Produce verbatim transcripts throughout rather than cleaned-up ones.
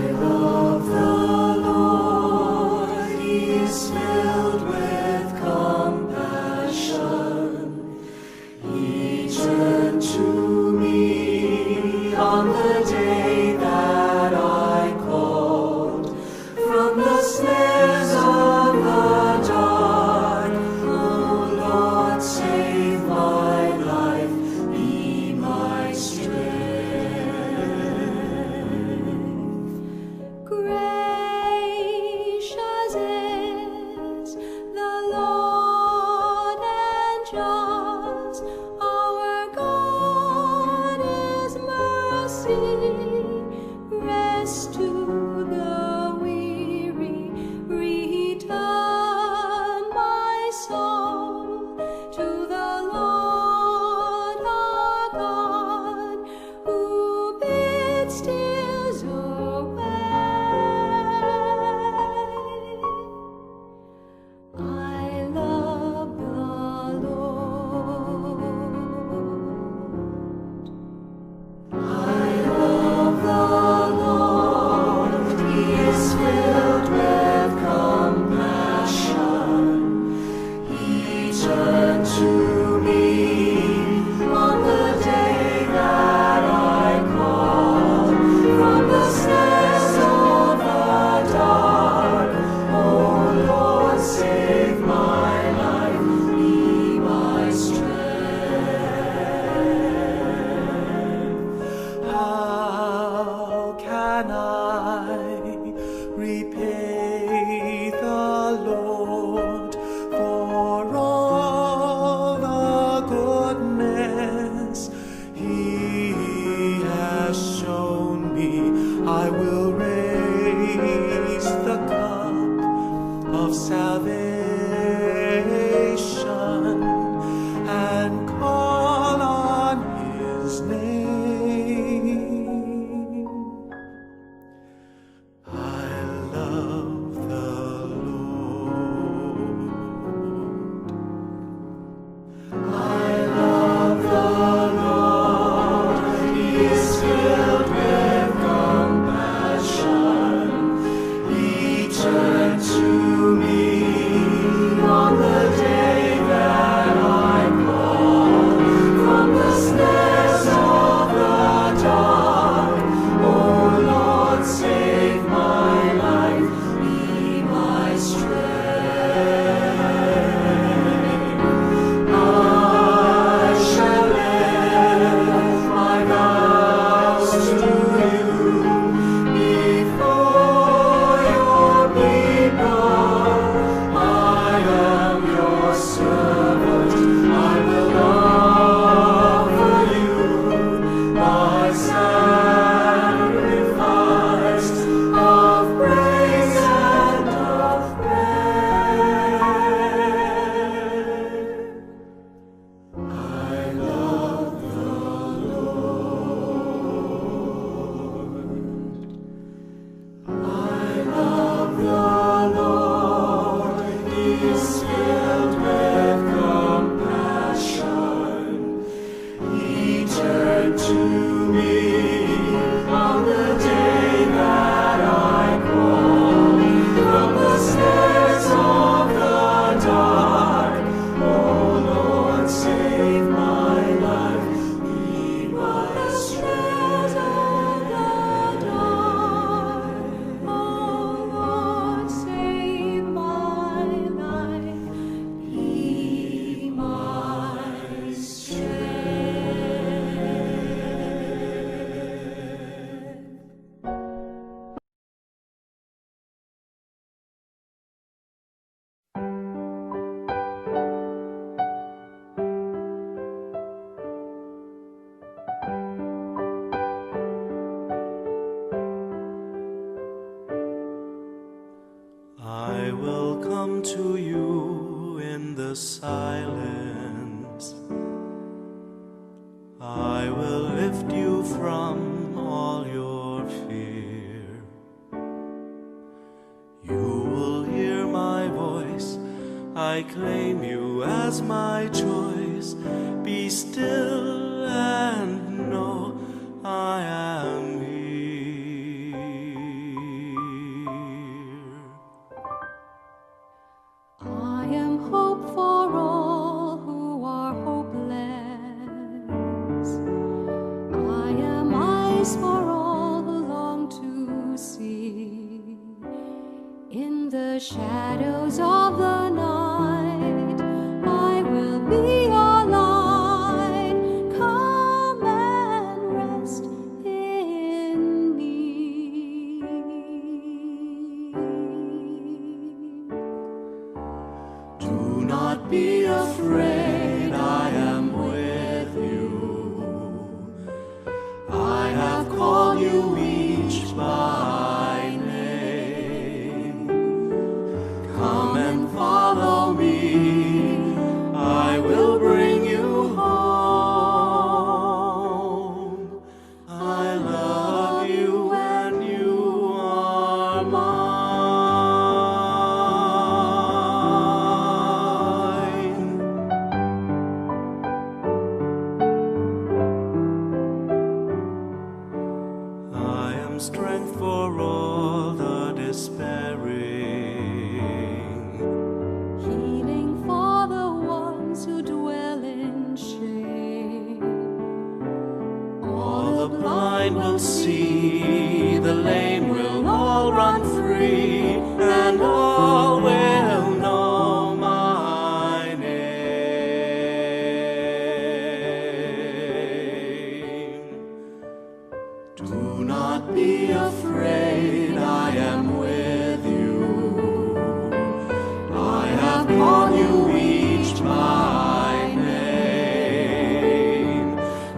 Love the Lord, He is filled with compassion. He turned to me on the day that I called. From the snares of the dark, O Lord, save my life, be my strength. Gracious is the Lord and just, our God is mercy. Rest to the weary, return my soul to the Lord our God, who bids tears away. I love the Lord. I love the Lord. He is filled with compassion. He turned to me on the day that I called. From the snares of the dark, O Lord, save my life, be my strength. How can I repay the Lord for all the goodness He has shown me? I will raise the cup of salvation and call on His name. I love the Lord. I love the Lord. He is filled with compassion. He turned to me on the day that I called. From the snares of the dark, O Lord, save my life, be my strength. I shall lift my vows to you before your people. I am your servant. I will offer you my sacrifice of praise and of prayer. I love the Lord. I love the Lord. He is filled with compassion. He turned to me on the day that I called. From the snares of the dark, O Lord, save my life. Be my strength. O Lord, save my life. Be my strength. I will come to you in the silence. I will lift you from all your fear. You will hear my voice. I claim you as my choice. Be still and know I am here. The shadows of the night, I will be your light. Come and rest in me. Do not be afraid, I am with you. I have called you each by name. Come and follow me. I will bring you home. I love you and you are mine. I am strength for all the despairing, healing for the ones who dwell in shame. All the blind will see, the lame will all run free, and all will know my name. Do not be afraid, I am with you. I have called you each by name.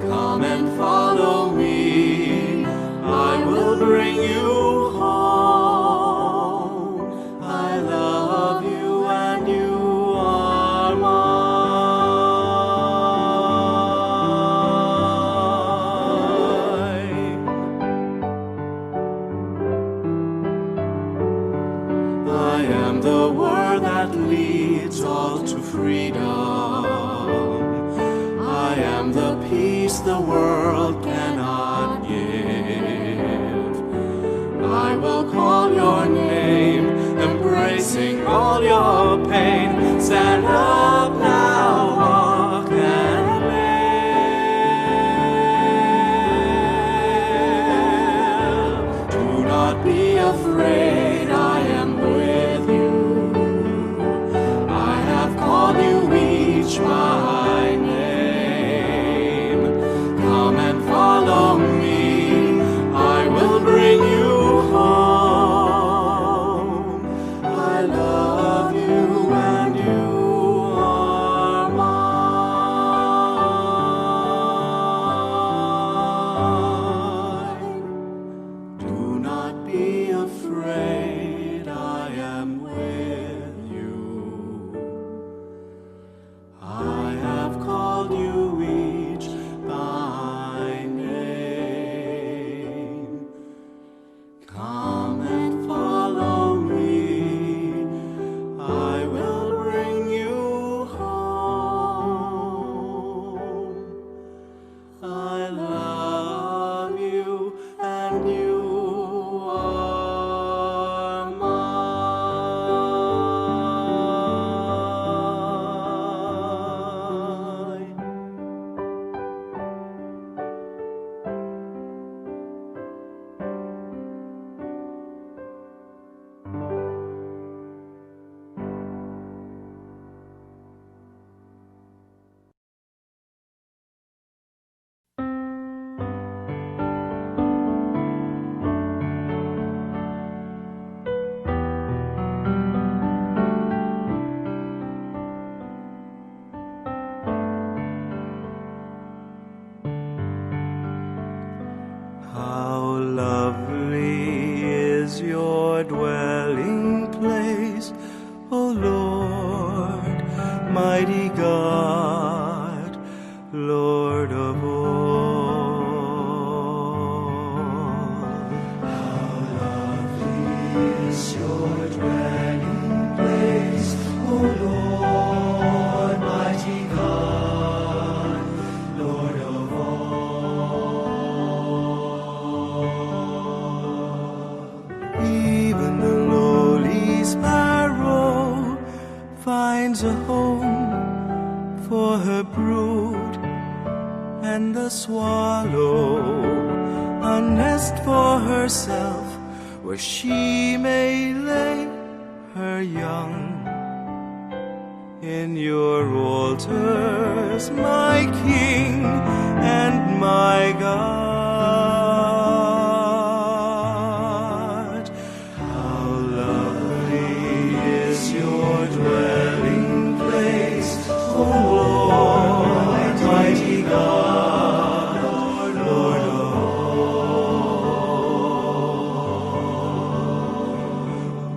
Come and follow me, I will bring you home. I love you and you are mine. I am the word that leads all to freedom. I am the peace the world cannot give. I will call your name, embracing all your pain. Stand up now, walk and live. Do not be afraid, I am with you. I have called you each by name. Come and follow me, I will bring you home. I love you and you are mine. Do not be afraid, I am with you. I have called you each by name. Come and follow me. I will bring you home. I love you and you are mine. How lovely is your dwelling place, O Lord, mighty God, Lord of all. How lovely is your dwelling place, O Lord, mighty God, Lord of all. Even the lowly sparrow finds a home for her brood, and the swallow a nest for herself, where she may lay her young in your altars, my King and my God. How lovely is your dwelling place, O Lord, mighty God, Lord of all.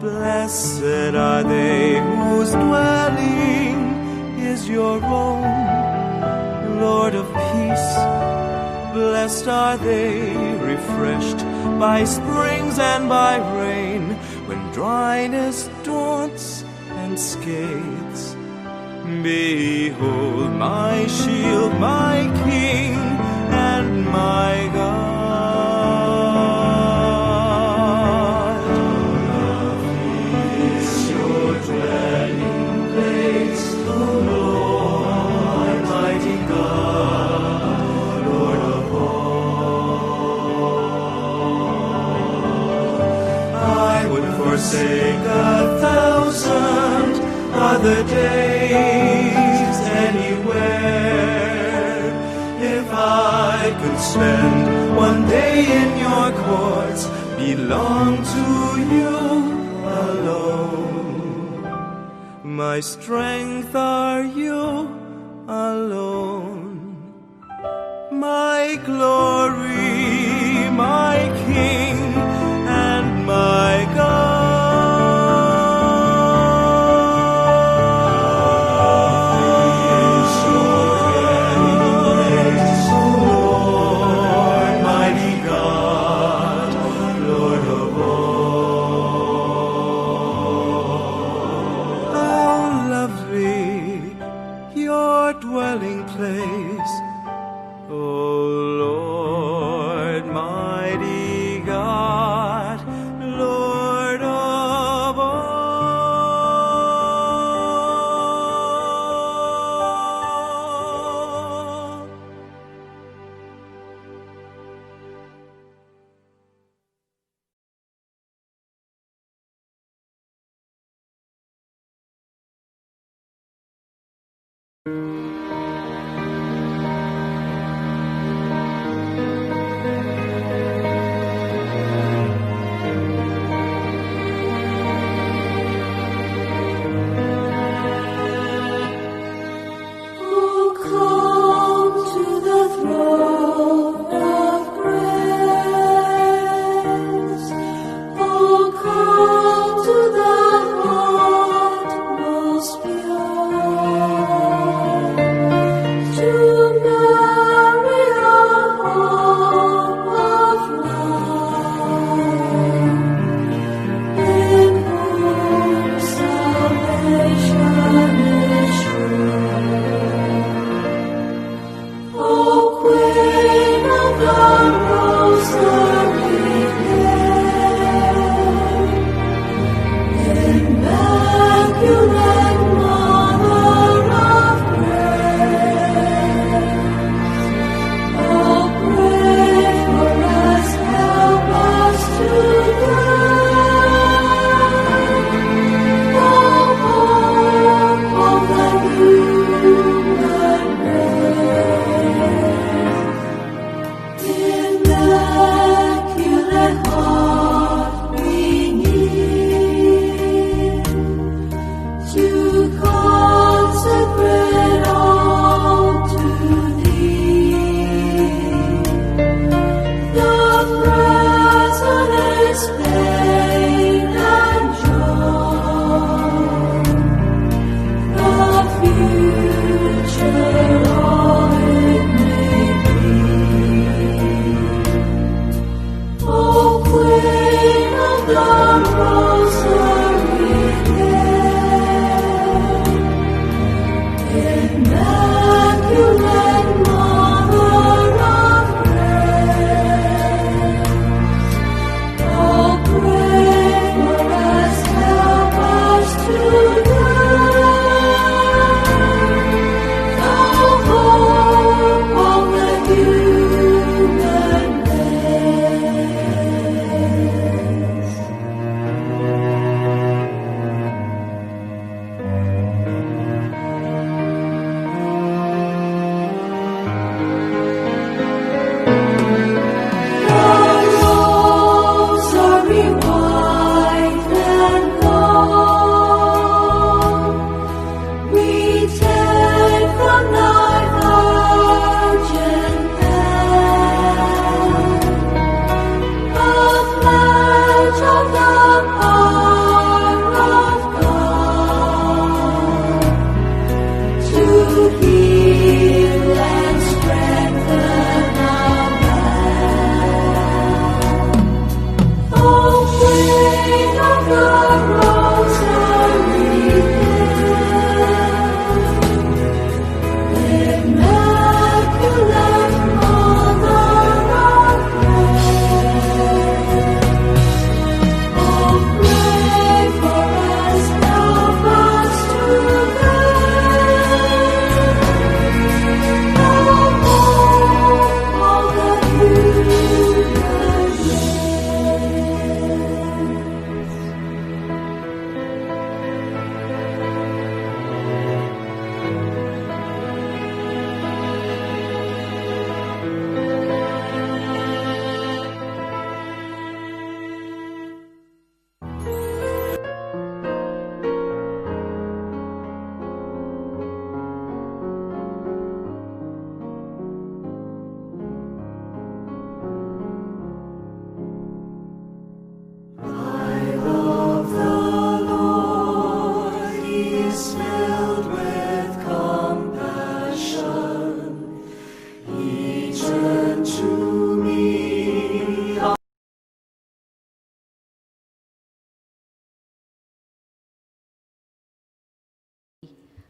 Blessed are they whose dwelling is your own, Lord of peace. Blessed are they, refreshed by springs and by rain, when dryness daunts and scathes. Behold my shield, my King and my God. Is your dwelling place, O Lord, mighty God, Lord of all. I would forsake a thousand other days anywhere if I could spend one day in your courts. Belong to you alone. My strength are you alone. My glory, my King, and my God. Lord, mighty God, Lord of all. How lovely your dwelling place, O Lord, mighty God, Lord of all. Oh, come to the throne of grace. Oh, come to the heart most pure, to Mary, our hope of life, in whom salvation is sure. O Queen of the Rosary, Immaculate Mother of Grace, O pray for us, help us to die, the hope of the human race. Immaculate Heart, we kneel to consecrate all to Thee. The present is pain and joy, the future all it may be. O Queen of the Rosary, Immaculate Mother of Grace, O pray for us, help us to die, the hope of the human race.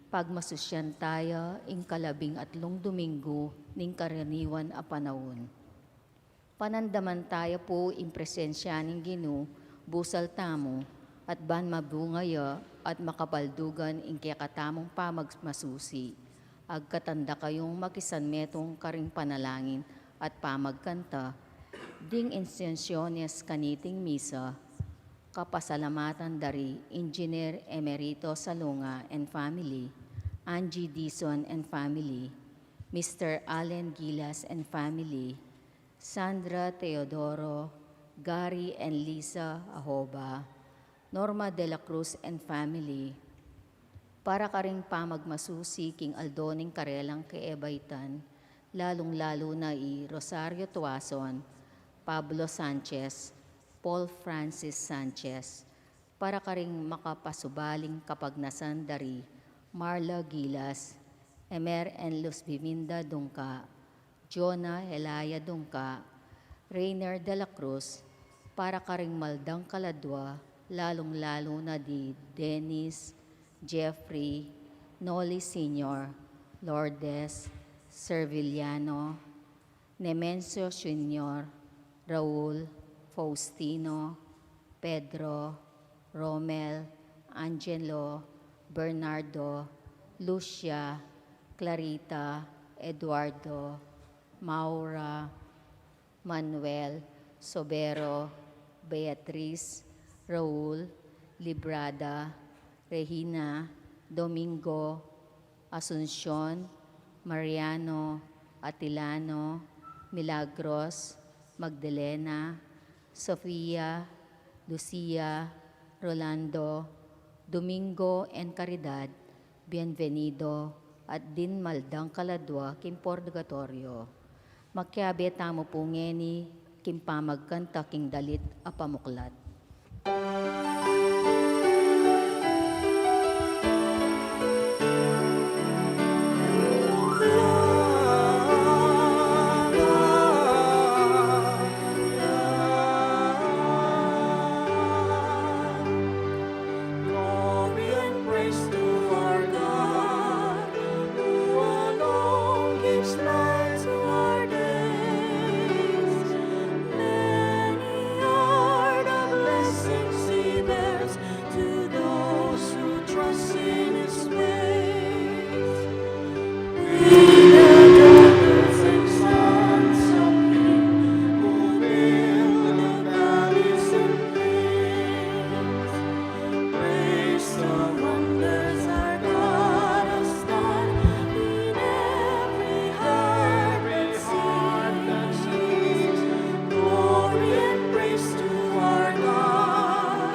Pagmasusyan taya ing kalabing atlung Domingo ning karaniwan a panaun. Panandaman taya pu ing presensya ning Ginu busal tamu, at ban mabunga ya at makabaldugan ing kekatamung pamagmasusi, agkatan da kayung makisanmetung karing panalangin at pamagkanta. Ding intensiones kaniting misa, kapasalamatan da ri Engineer Emerito Salonga and family, Angie Dizon and family, Mister Allen Gilas and family, Sandra Teodoro, Gary and Lisa Ahoba, Norma de la Cruz and family, para karing pamagmasusi king aldo ning karelang kaebaitan, lalung-lalu na i Rosario Tuason, Pablo Sanchez, Paul Francis Sanchez, para karing makapasubaling kapagnasan da ri Marla Gilas, Emer and Luz Biminda Dungca, Jonah Helaya Dungca, Reiner de la Cruz, para karing maldang kaladua, lalung-lalu na di Dennis, Jeffrey, Noli Senior, Lourdes, Serviliano, Nemencio Senior, Raul, Faustino, Pedro, Romel, Angelo, Bernardo, Lucia, Clarita, Eduardo, Maura, Manuel, Sobero, Beatriz, Raul, Librada, Regina, Domingo, Asuncion, Mariano, Atilano, Milagros, Magdalena, Sofia, Lucia, Rolando, Domingo, and Caridad, Bienvenido, at ding maldang kaladua king purgatoryo. Makiabe tamu pu ngeni king pamagkanta king dalit a pamuklat. Glory and praise to our God, who alone gives light to our days. Many are the blessings he bears to those who trust in his ways. We are daughters and sons of him who built the valleys and plains. Praise the wonders our God has done in every heart that sings. Glory and praise to our God,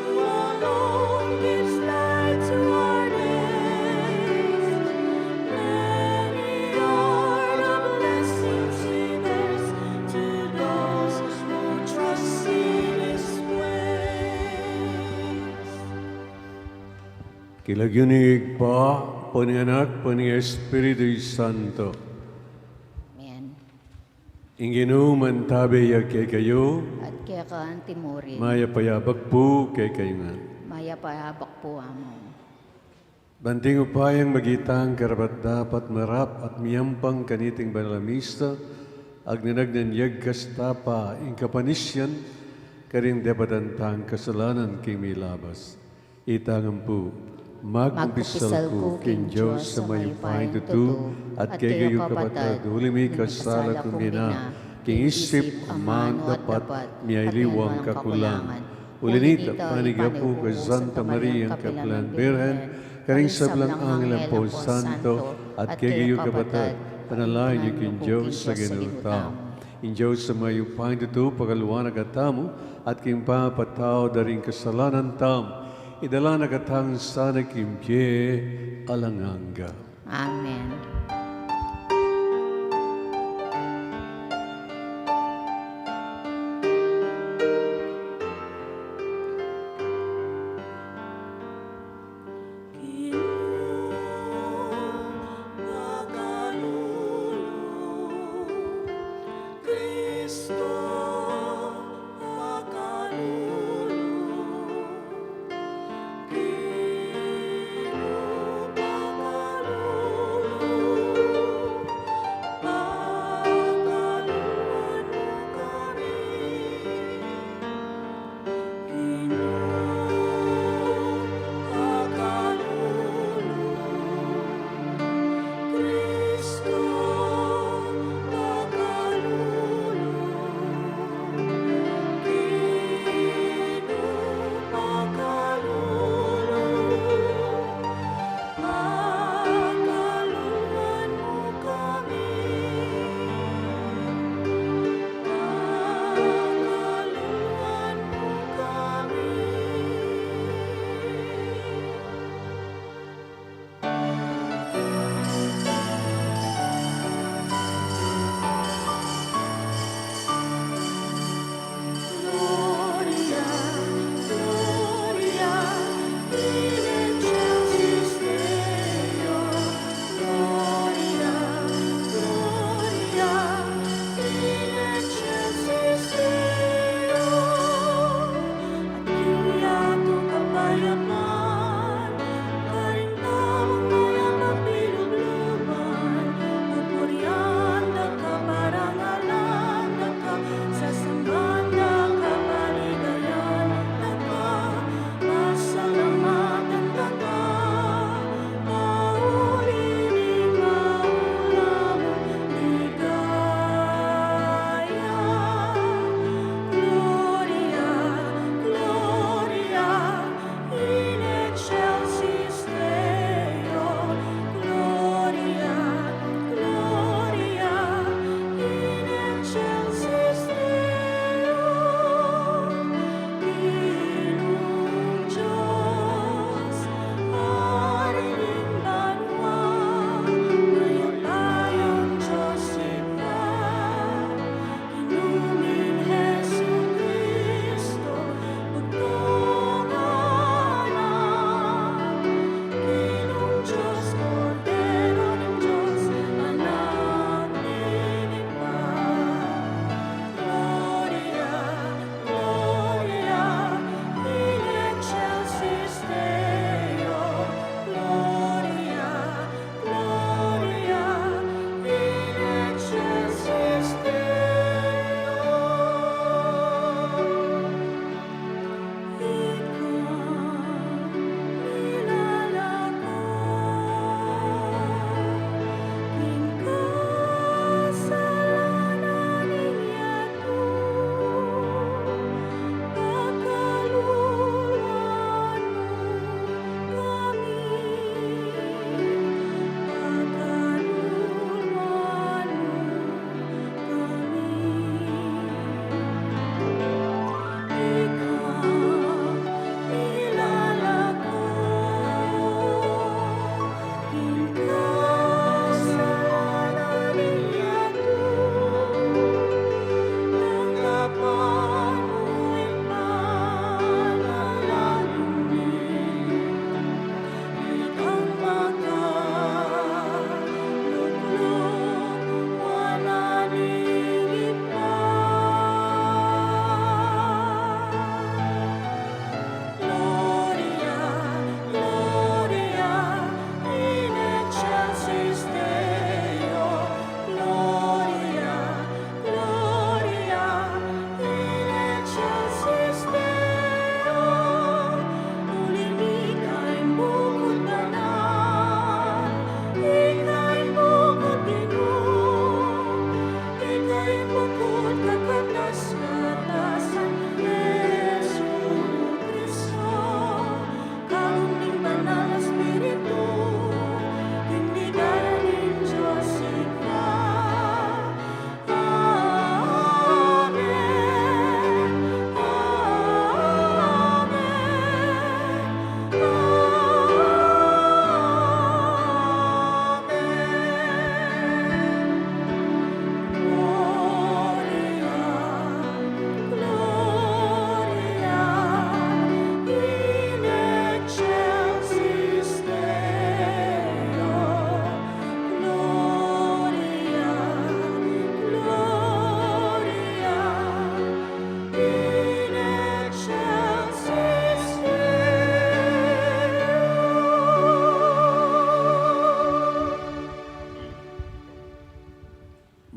who alone gives light to our days. Many are the blessings he bears to those who trust in his ways. King lagyu ning Ibpa, ampo ning Anak, ampo ning Espiritu Santo. Amen. Ing Ginu mantabe ya kekayu. At keka antimurin. Mayap a abak pu kekayu ngan. Mayap a abak pu, Among. Banting upayang magitang karapat-dapat marap at miyampang kaniting banal a misa, agnan-agnan yagkas tapa ing kapanisyan karing depatan tang kasalanan king milabas. Itang ampu, magkumpisal ku king Dios a mayupayang tutu, at kekayu kapatad, uli mikasala ku mina, king isip, amanu, at dapat, miyaliwang kakulangan. Uli nita, panigapu ku kang Santa Maria, kapilan Birhen, karing sablang anghel ampon santo, at kekayu kapatad, panalangin yu king Dios a Ginu tamu. Ing Dios a mayupayang tutu, pakaluan na katamu, at king pamapatawad da ring kasalanan tamu, idala na katamu sana king bie alang angga. Amen.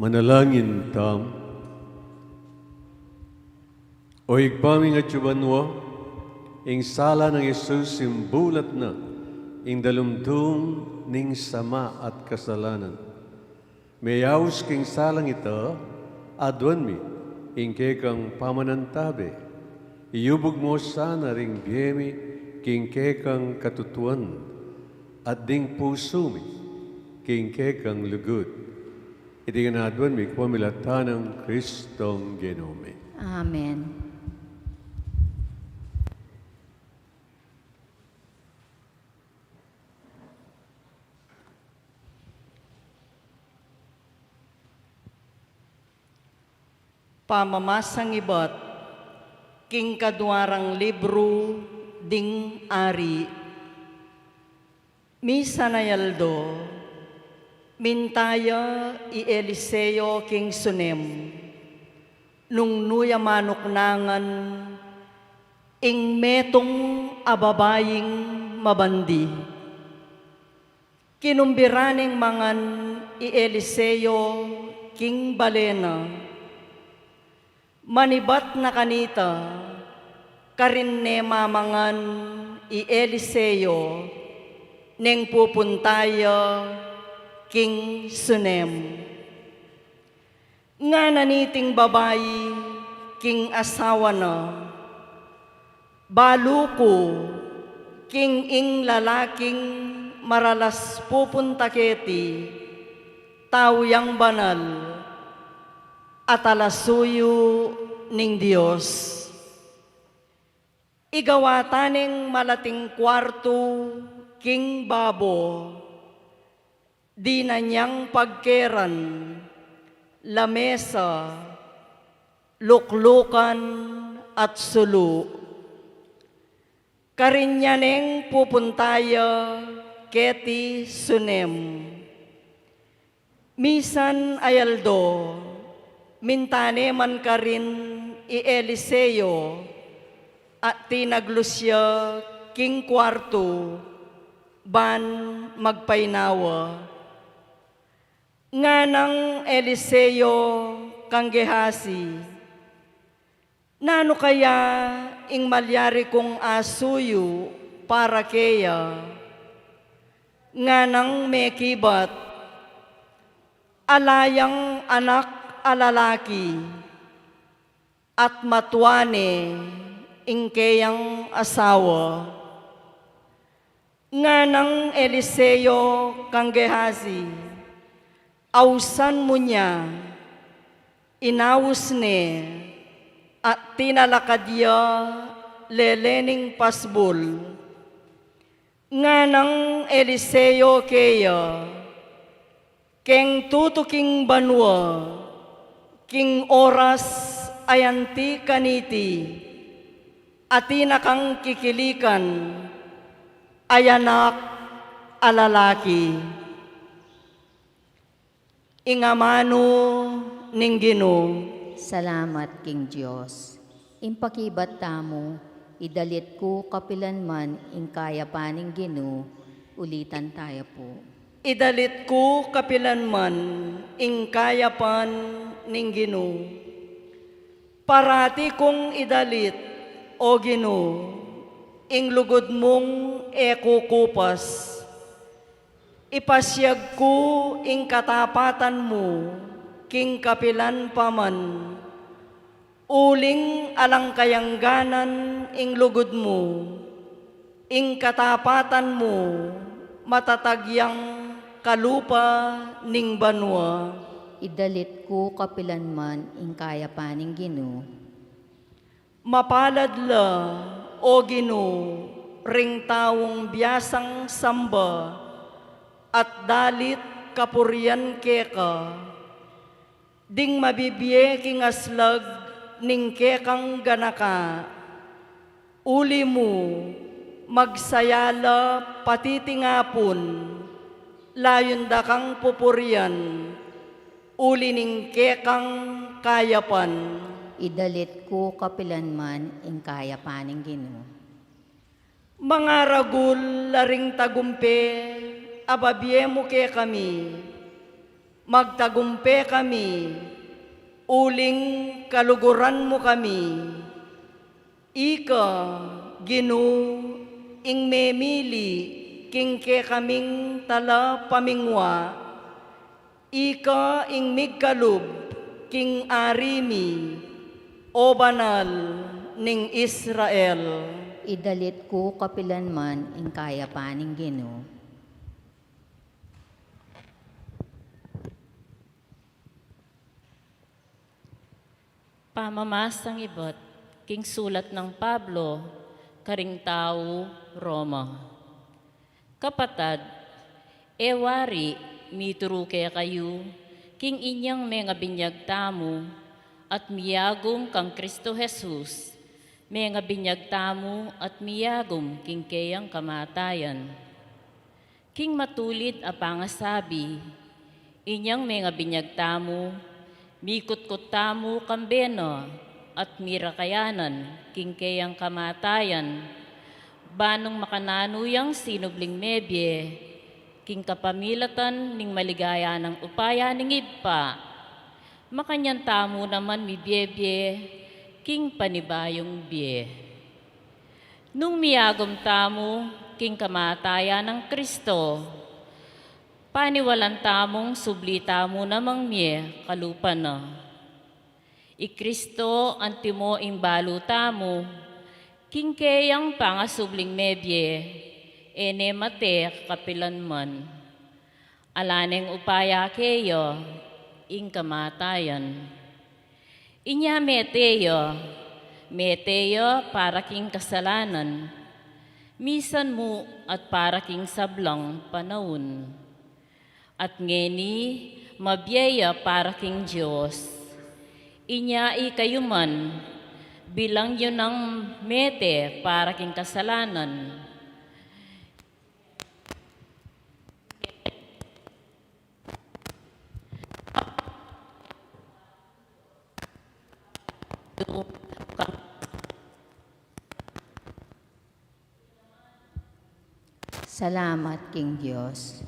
Manalangin tamu. O Ibpa ming atsu banua, ing sala nang Jesus simbulat na ing dalumdung ning sama at kasalanan. Meyaus king salang ita, aduan mi ing kekang pamanantabe. Iyubug mu sana ring bie mi king kekang katutuan, at ding pusu mi king kekang lugud. Iti ngan aduan mi king pamilatan nang Kristong Ginu mi. Amen. Pamamasang ibat king kaduarang libru ding Ari. Misan a aldo, minta ya i Eliseo king Sunem, nung nu ya manuknangan ing metung a babaing mabandi. Kinumbira neng mangan i Eliseo king bale na. Manibat na kanita, karin ne mamangan i Eliseo neng pupunta ya king Sunem. Ngana niting babai king asawa na, "Balu ku king ing lalaking maralas pupunta keti, tau yang banal, at talasuyu ning Dios. Igawa ta neng malating kuartu king babo, dinan yang pagkeran, lamesa, luklukan, at sulu. Karin ya neng pupunta ya keti Sunem." Misan a aldo, minta ne man karin i Eliseo, at tinaglus ya king kuartu ban magpainawa. Nganang Eliseo kang Gehazi, "Nanu kaya ing malyari kung asuyu para keya?" Nganang mekibat, "Ala yang anak a lalaki, at matua ne ing keyang asawa." Nganang Eliseo kang Gehazi, "Ausan mu nya." Inaus ne, at tinalakad ya lele ning pasbul. Nganang Eliseo keya, "Keng tutu king banua, king oras a anti kaniti, atin na kang kikilikan a anak a lalaki." Ing amanu ning Ginu. Salamat king Dios. Ing pakibat tamu, "Idalit ku kapilan man ing kayapan ning Ginu." Ulitan taya pu. "Idalit ku kapilan man ing kayapan ning Ginu." Parati kung idalit, O Ginu, ing lugud mung e kukupas. Ipasiag ku ing katapatan mu king kapilan pa man, uling alang kayangganan ing lugud mu. Ing katapatan mu matatag yang kalupa ning banua. Idalit ku kapilan man ing kayapan ning Ginu. Mapalad la, O Ginu, ring taung biasang samba at dalit kapurian keka. Ding mabibie king aslag ning kekang ganaka. Uli mu, magsaya la patitingapun, layun da kang pupurian, uli ning kekang kayapan. Idalit ku kapilan man ing kayapan ning Ginu. Mangaragul la ring tagumpe a babie mu kekami. Magtagumpe kami, uling kaluguran mu kami. Ika, Ginu, ing memili king kekaming talapamingwa. Ika ing migkalub king ari mi, O Banal ning Israel. Idalit ku kapilan man ing kayapan ning Ginu. Pamamasang ibat king sulat nang Pablo karing tau Roma. Kapatad, e wari mituru kekayu king inyang mengabinyag tamu at miyagum kang Kristo Jesus, mengabinyag tamu at miyagum king keyang kamatayan. King matulid a pangasabi, inyang mengabinyag tamu, mikutkut tamu kambe na at mirakayanan king keyang kamatayan, ba nung makananu yang sinubling mebie king kapamilatan ning maligaya nang upaya ning Ibpa, makanyan tamu naman mibiebie king panibayung bie. Nung miyagum tamu king kamatayan nang Kristo, paniwalan tamung subli tamu namang mie kalupa na. I Kristo antimo ing balu tamu, king keyang pangasubling mebie, e ne mate kapilan man. Ala neng upaya keya ing kamatayan. Inya mete ya, mete ya para king kasalanan, misan mu at para king sablang panaun. At ngeni, mabie ya para king Dios. Inya ikayu man, bilang yu nang mete para king kasalanan. Salamat king Dios.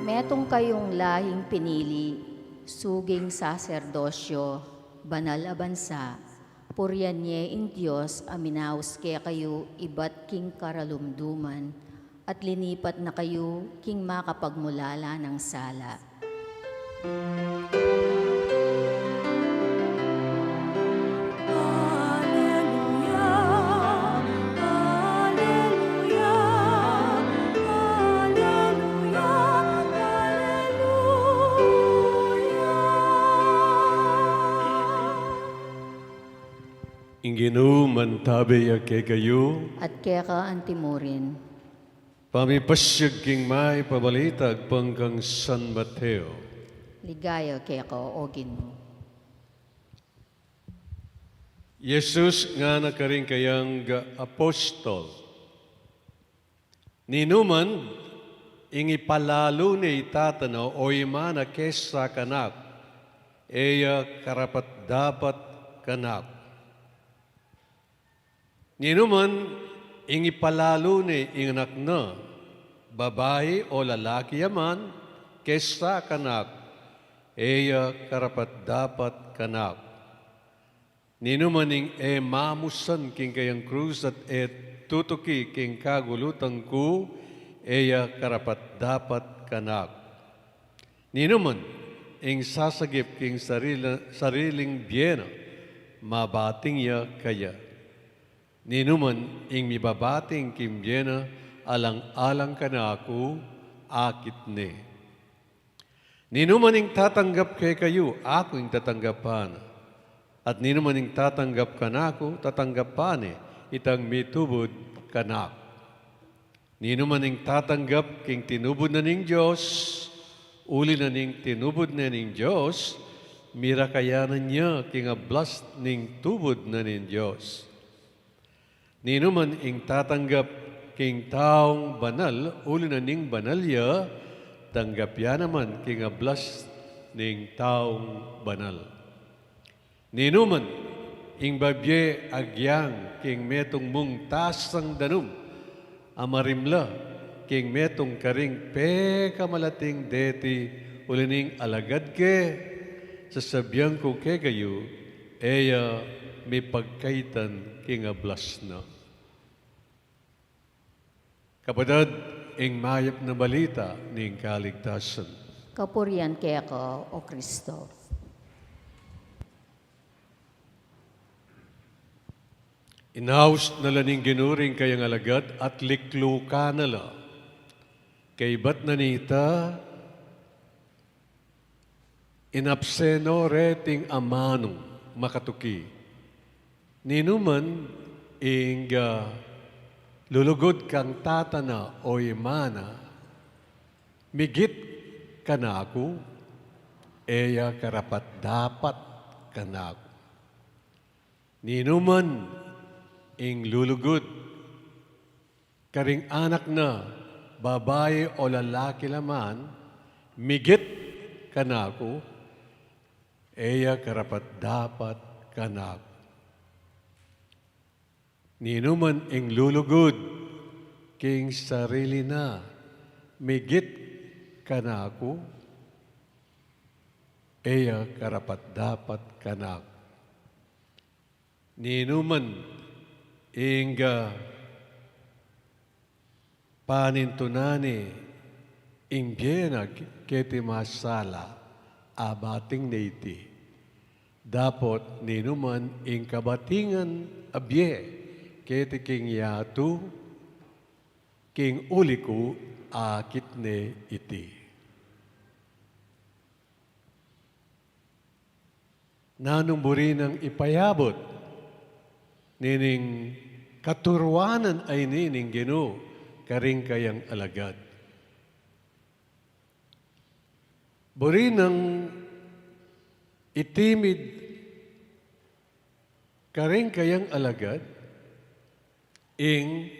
Metung kayung lahing pinili, suging saserdosyo, banal a bansa, purian ye ing Dios a minaus kekayu ibat king karalumduman, at linipat na kayu king makapagmulala nang sala. Alleluia, alleluia, alleluia, alleluia. Ing Ginu mantabe ya kekayu. At keka antimurin. Pamipasiag king mayap a balita agpang kang San Mateo. Ligaya keka, o Ginu. Jesus ngana karing kayang apostol, ninuman ing ipalalu ne i tata na o i ama na kesa kanak, e ya karapat-dapat kanak. Ninuman ing ipalalu ne ing anak na, babai o lalaki ya man, kesa kanak, e ya karapat-dapat kanak. Ninuman ing e mamusan king kayang krus at e tutuki king kagulutan ku, e ya karapat-dapat kanak. Ninuman ing sasagip king sarila-, sariling bie na, mabating ya kaya. Ninuman ing mibabating king bie na alang-alang kanaku, akit ne. Ninuman ing tatanggap kekayu, aku ing tatanggapan. At ninuman ing tatanggap kanaku, tatanggap pa ne itang mitubud kanaku. Ninuman ing tatanggap king tinubud na ning Dios, uli na ning tinubud na ning Dios, mirakayanan ya king ablas ning tubud na ning Dios. Ninuman ing tatanggap king taung banal, uli na ning banal ya, tanggap ya naman king ablas ning taung banal. Ninuman ing babie agyang king metung mung tasang danum, a marimla king metung karing pekamalating deti, uli ning alagad ke, sasabian ku kekayu, e ya mipagkaitan king ablas na. Kapatad, ing mayap na balita ning kaligtasan. Kapurian keka, O Kristo. Inaus na la ning Ginu ring kayang alagad at liklukan na la. Kaybat na nita, inapseno reting amanung makatuki. Ninuman ing, ah, lulugud kang tata na o ima na, migit kanaku, e ya karapat-dapat kanaku. Ninuman ing lulugud karing anak na, babai o lalaki la man, migit kanaku, e ya karapat-dapat kanaku. Ninuman ing lulugud king sarili na, migit kanaku, e ya karapat-dapat kanaku. Ninuman ing, ah, panintunan ne ing bie na keti masala, abating ne iti. Dapot ninuman ing kabatingan a bie keti king yatu, king uli ku akit ne iti. Nanung buri nang ipayabut nining katuruanan a ini ning Ginu karing kayang alagad? Buri nang itimid karing kayang alagad ing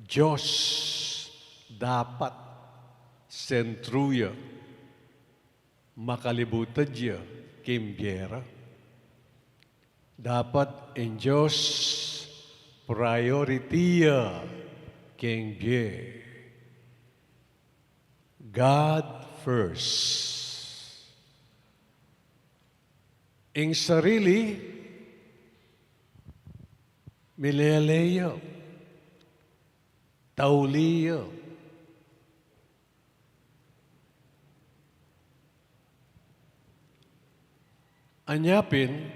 Dios dapat sentru ya, makalibutad ya king bie ra. Dapat ing Dios priority ya king bie. God first. Ing sarili, milele ya, tauli ya. Anya pin,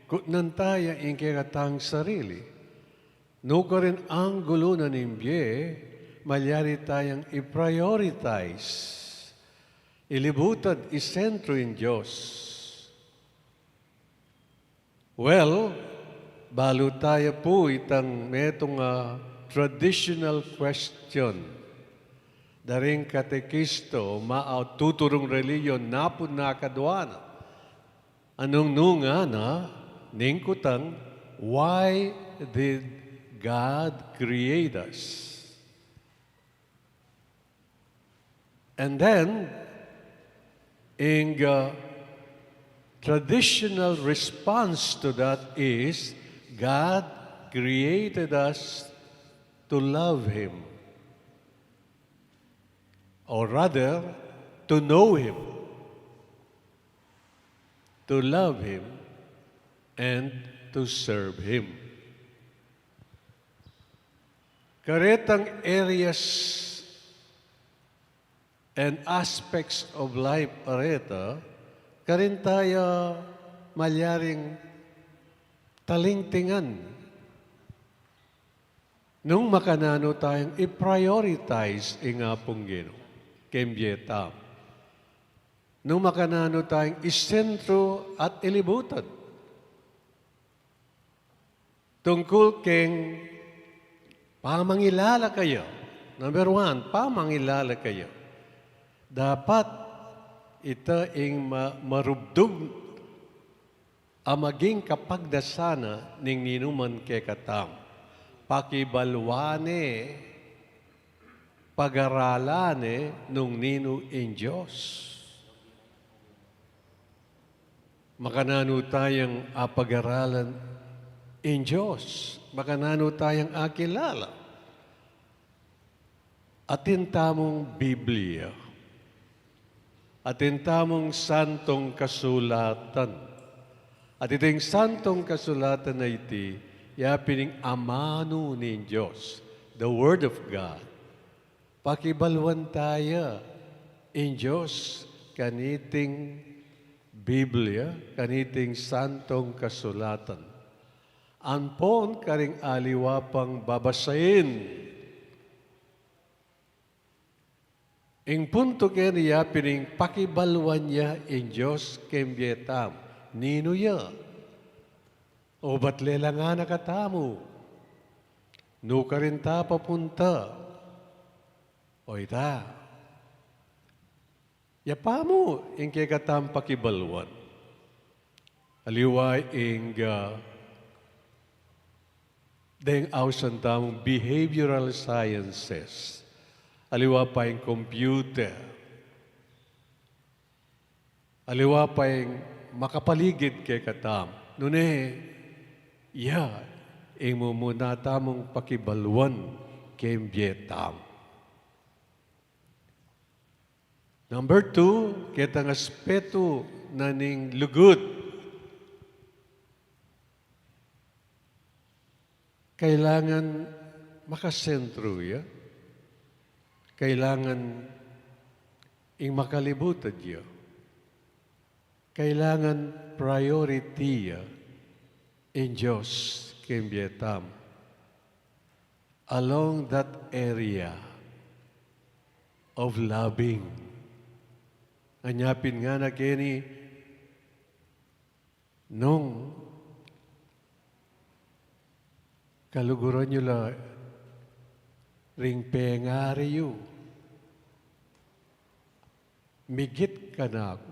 kutnan taya ing kekatang sarili. Nukarin anggulu na ning bie, malyari tayang i-prioritize. Ilibutad, isentru ing Dios. Well, balu taya pu itang metung a traditional question da ring katekisto, ma a tuturung relihiyon napun na kadua na. Anung nu ngana ning kutang, why did God create us? And then, ing, uh, traditional response to that is, God created us to love Him, or rather, to know Him, to love Him, and to serve Him. Karetang areas and aspects of life a reta, karin taya malyaring talingtingan nung makananu tayang i-prioritize ing Apung Ginu king bie tamu. Nung makananu tayang isentru at ilibutad Tungkul keng pamangilala kaya. Number one, pamangilala kaya. Dapat ita ing ma-, marubdug a maging kapagdasan na ning ninuman kekatamu. Pakibaluan ne, pagaralan ne nung ninu ing Dios. Makananu tayang apagaralan ing Dios? Makananu tayang akilala? Atin tamung Biblia. Atin tamung Santong Kasulatan. At iting Santong Kasulatan a iti, ya pin ing amanu ning Dios, the Word of God. Pakibaluan taya ing Dios kaniting Biblia, kaniting Santong Kasulatan. Ampon karing aliwa pang babasain. Ing puntu keni ya pin ing pakibaluan ya ing Dios keng bie tamu. Ninu ya? O bat lelangan na katamu? Nu karin ta papunta? O ita. Ya pa mu ing kekatamung pakibaluan. Aliwa ing, ah, deng ausan tamung behavioral sciences. Aliwa pa ing computer. Aliwa pa ing makapaligid kekatamu. Nune, ya ing mumuna tamung pakibaluan keng bie tamu. Number two, ketang aspetu na ning lugud. Kailangan makasentru ya. Kailangan ing makalibutad ya. Kailangan priority ya ing Dios keng bie tamu. Along that area of loving. Anya pin ngana keni, nung kaluguran yu la ring pengari yu migit kanaku,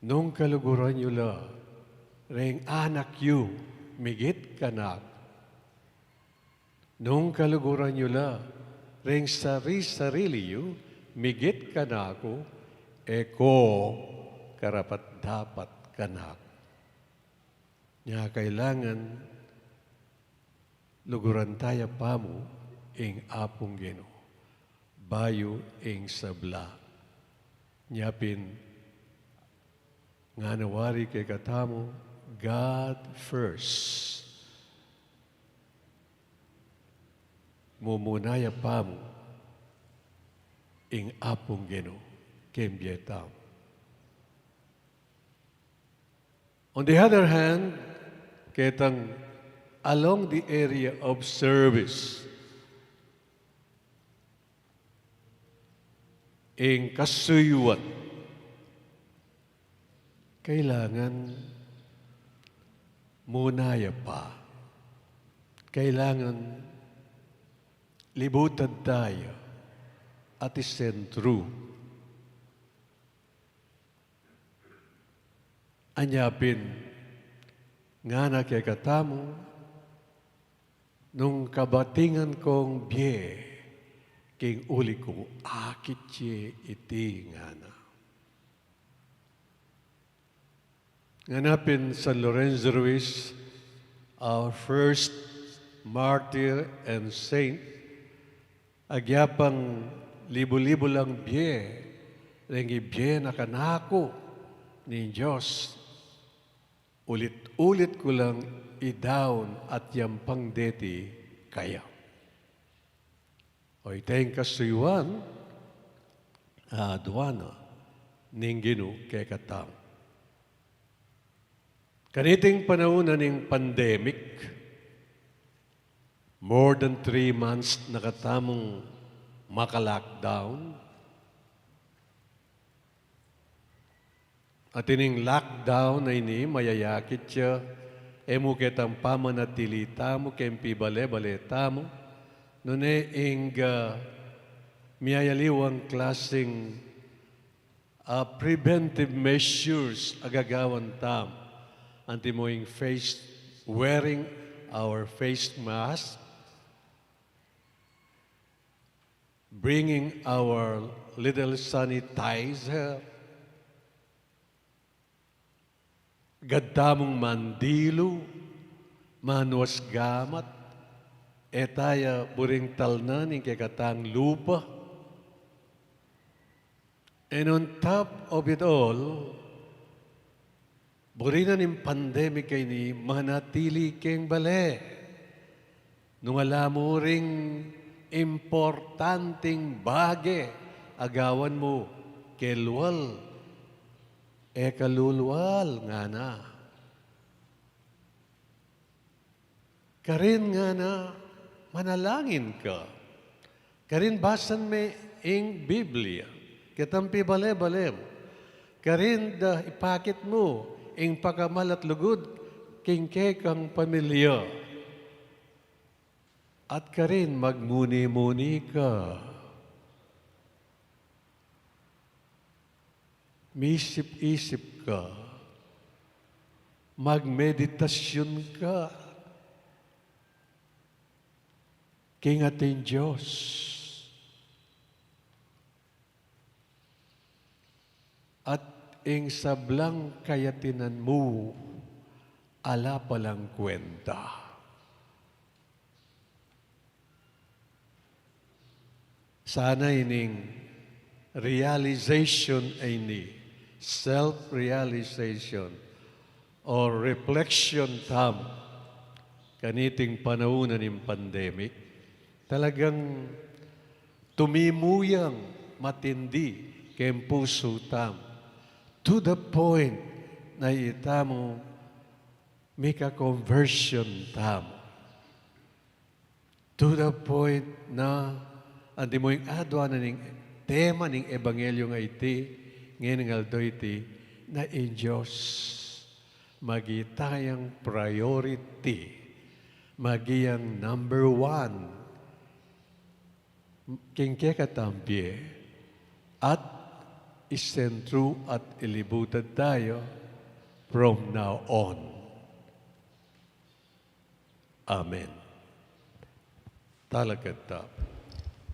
nung kaluguran yu la ring anak yu migit kanaku, nung kaluguran yu la ring sari-sarili yu migit kanaku, e ko karapat-dapat kanaku. Nya kailangan luguran taya pa mu ing Apung Ginu bayu ing sabla. Nya pin ngana wari kekatamu, God first. Mumuna ya pa mu ing Apung Ginu keng bie tamu. On the other hand, ketang along the area of service, ing kasuyuan, kailangan muna ya pa. Kailangan libutad taya at isentru. Anya pin, ngana kekatamu, nung kabatingan kong bie king uli ku, akit ye iti, ngana. Ngana pin San Lorenzo Ruiz, our first martyr and saint, agya pang libu-libu lang bie, reng ibie na kanaku ning Dios, ulit-ulit ku lang idaun at yampang deti kaya. O iteng kasuyuan, ah, aduan na ning Ginu kekatamu. Kaniting panaun na ning pandemic, more than three months na katamung maka-lockdown. At ining lockdown a ini, mayayakit ya E mu ketang pamanatili tamu keng pibale-bale tamu, nune ing, ah, miyayaliwang klaseng, ah, preventive measures a gagawan tamu. Antimo ing face, wearing our face mask, bringing our little sanitizer, gad tamung mandilu, manuas gamat, e taya buring talnan ing kekatang lupa. And on top of it all, buri na ning pandemic a ini, manatili keng bale. Nung ala mu ring importanting bage a gawan mu, kelwal, e ka lulwal, ngana. Karin ngana, manalangin ka. Karin basan me ing Biblia, ketang pibale-bale mu. Karin da ipakit mu ing pakamal at lugud king kekang pamilya. At karin magmuni-muni ka. Misip-isip ka, magmeditasyun ka king ating Dios. At ing sablang kayatinan mu, ala palang kwenta. Sana ining realization a ini, self-realization or reflection tamu kaniting panaun ning pandemic, talagang tumimu yang matindi keng pusu tamu, to the point na itamu mika conversion tamu. To the point na, antimo ing adwan na ning tema ning ebanghelyo a iti, ngeni ning aldo iti, na ing Dios maging tayang priority, maging number one king kekatang bie, at isentru at ilibutan taya from now on. Amen. Talakad ta.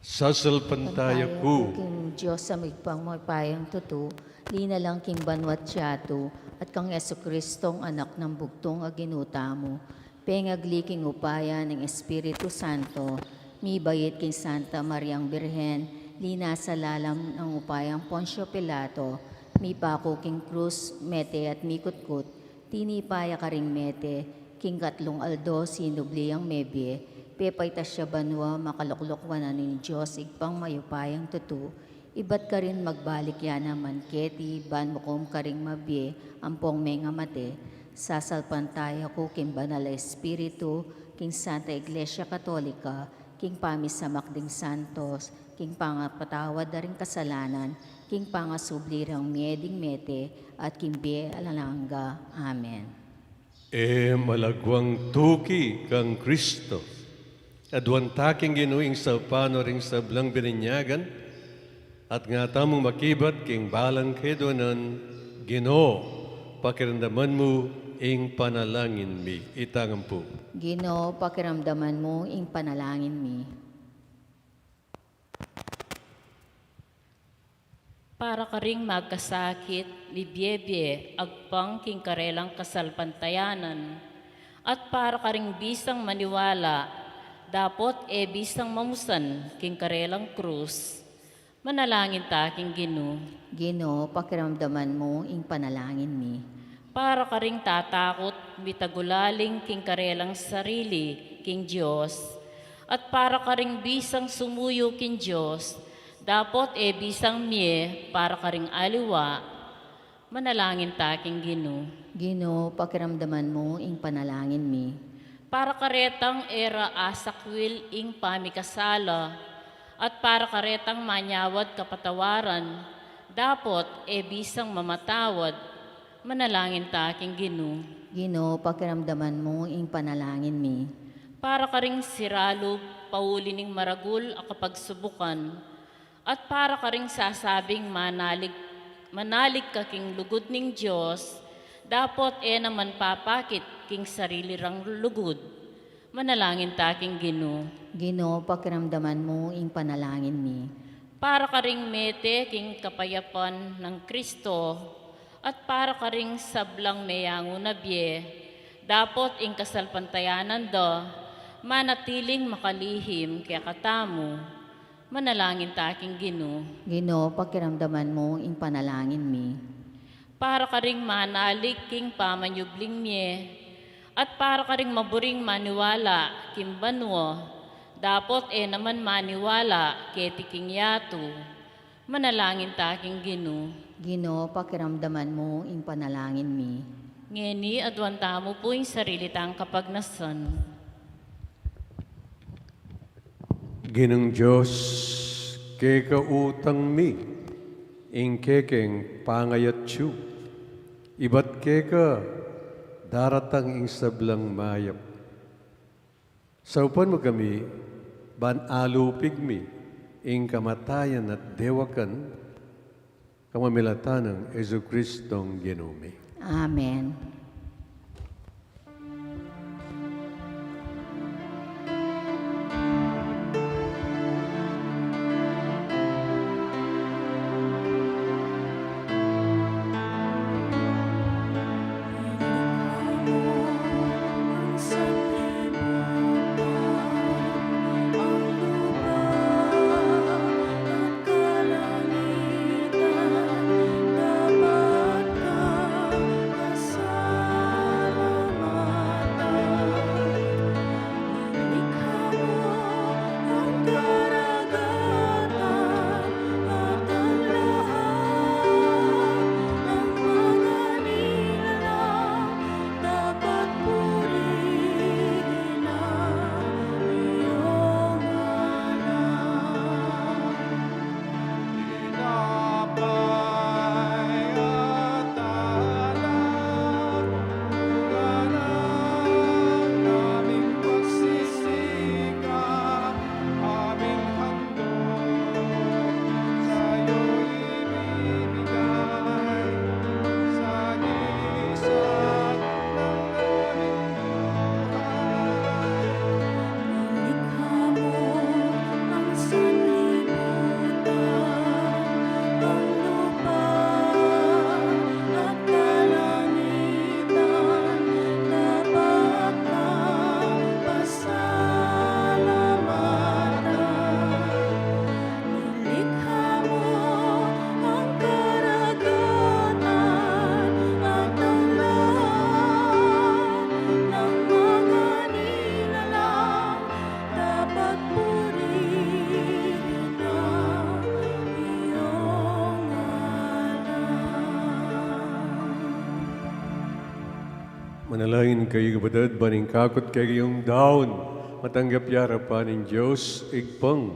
Sasalpantaya ku king Dios a migpang mayupayang tutu, linalang king banwa't yatu, at kang Jesucristo a Anak nang bugtung a Ginu tamu, pengagli king upaya ning Espiritu Santo, mibait king Santa Mariang Birhen, linasa lalam ning upayang Poncio Pilato, mipaku king krus, mete at mikutkut, tinipa ya karing mete, king katlung aldo sinubli yang mebie, pepaitas ya banua, makaluklok wanan ning Dios Ibpang mayupayang tutu, ibat karin magbalik ya naman keti ban mukum karing mabie ampong mengamate. Sasalpantaya ku king Banal a Espiritu, king Santa Iglesia Katolika, king pamisamak ding santos, king pangapatawad da ring kasalanan, king pangasubli rang mie ding mete, at king bie alang angga. Amen. E malaguang tuki kang Kristo. Aduan ta king Ginu ing salpa no ring sablang bininyagan, at nga tamung makibat king balang keduanan. Ginu, pakiramdaman mu ing panalangin mi. Itang ampu. Ginu, pakiramdaman mu ing panalangin mi. Para karing magkasakit, mibiebie, agpang king karelang kasalpantayanan, at para karing bisang maniwala, dapot e bisang mamusan king karelang krus, manalangin ta king Ginu. Ginu, pakiramdaman mu ing panalangin mi. Para karing tatakut, mitagulaling king karelang sarili king Dios, at para karing bisang sumuyu king Dios, dapot e bisang mie para karing aliwa, manalangin ta king Ginu. Ginu, pakiramdaman mu ing panalangin mi. Para karetang e ra asakwil ing pamikasala, at para karetang manyawad kapatawaran, dapot e bisang mamatawad, manalangin ta king Ginu. Ginu, pakiramdaman mu ing panalangin mi. Para karing siralub pauli ning maragul a kapagsubukan, at para karing sasabing manalig, manalig ka king lugud ning Dios, dapot e na man papakit king sarili rang lugud. Manalangin ta king Ginu. Ginu, pakiramdaman mu ing panalangin mi. Para karing mete king kapayapan nang Kristo, at para karing sablang meyangu na bie, dapot ing kasalpantayanan da manatiling makalihim kekatamu. Manalangin ta king Ginu. Ginu, pakiramdaman mu ing panalangin mi. Para karing manalig king pamanyubling mie, at para karing maburing maniwala king banua, dapot e na man maniwala keti king yatu. Manalangin ta king Ginu. Ginu, pakiramdaman mu ing panalangin mi. Ngeni, aduan tamu pu ing sarili tang kapagnasan. Ginung Dios, keka utang mi ing kekeng pangayatsu, ibat keka daratang ing sablang mayap. Saupan mu kami, ban alupig mi ing kamatayan at dewakan, kapamilatan nang Jesucristong Ginu mi. Amen. Manalangin kayu, kapatad, ban ing kakut kekayung daun matanggap ya king arapan ning Dios Ibpang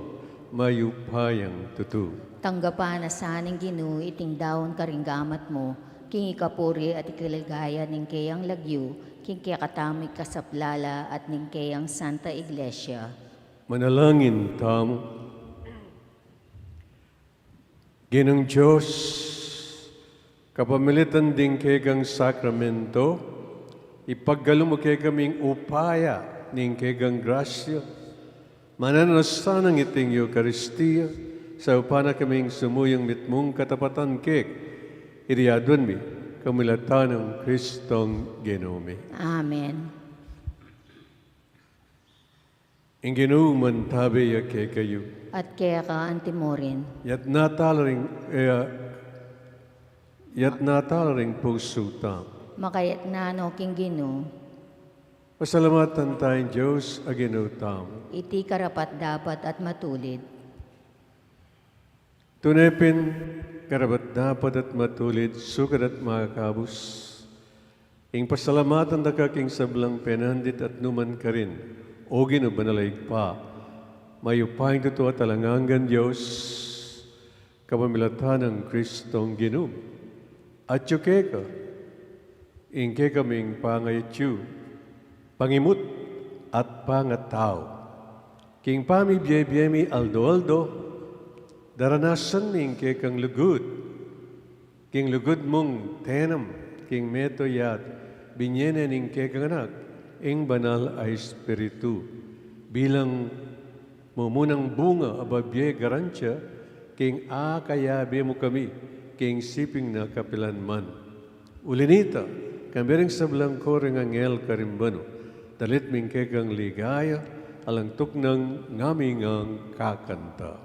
mayupayang tutu. Tanggapan na sa ning Ginu iting daun karing gamat mu, king ikapuri at ikaligaya ning keyang lagyu, king kekatamung ikasaplala at ning keyang Santa Iglesia. Manalangin tamu. Ginung Dios, kapamilatan ding kekang sakramento, ipagkalub mu kekaming upaya ning kekang grasya, mananu na sanang iting Eukaristia, saupan na kaming sumuyung mitmung katapatan keka. Iti aduan mi, kapamilatan nang Kristong Ginu mi. Amen. Ing Ginu mantabi ya kekayu. At keka antimurin. Yatna tala ring, eh, yatna tala ring pusu tamu. Makayatna no king Ginu. Pasalamatan taya ing Dios a Ginu tamu. Iti karapat-dapat at matulid. Tune pin, karapat-dapat at matulid, sukat at makakabus, ing pasalamatan da ka king sablang penandit at nu man karin, O Ginu, banal a Ibpa, mayupayang tutu at alang anggang Dios, kapamilatan nang Kristong Ginu. Atyu keka Ing kekaming pangayatyu, pangimut at pangatau. King pamibie-bie mi aldo-aldo, daranasan mi ing kekang lugud. King lugud mung tenam king metung yat, binie ne ning kekang Anak ing Banal a Espiritu bilang mumunang bunga a babie garantia king akayabe mu kami king siping na kapilan man. Uli nita, kambe ring sablang koro ning anghel karing banu, dalit mi ing kekang ligaya, alang tuknang ngami ngang kakanta.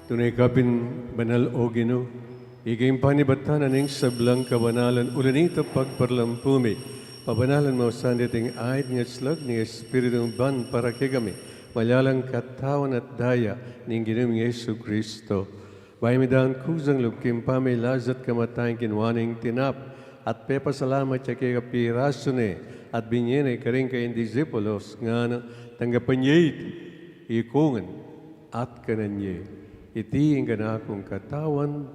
Tune ka pin banal, O Ginu, ika ing panibatan ning sablang kabanalan, uli nita pagparalampu mi, pabanalan mu sa deti ing ait ning aslag ning Espiritu mu ban para kekami, malalang katawan at daya ning Ginu ming Jesucristo. Bayu mi dang kusang lub king pamilasa at kamatayan, kinua ne ing tinapa at pepasalamat ya keka, pirasu ne at binie ne karing kayang disipulos, ngana: Tanggapan ye iti, ikongan at kanan ye. Iti ing kanakung katawan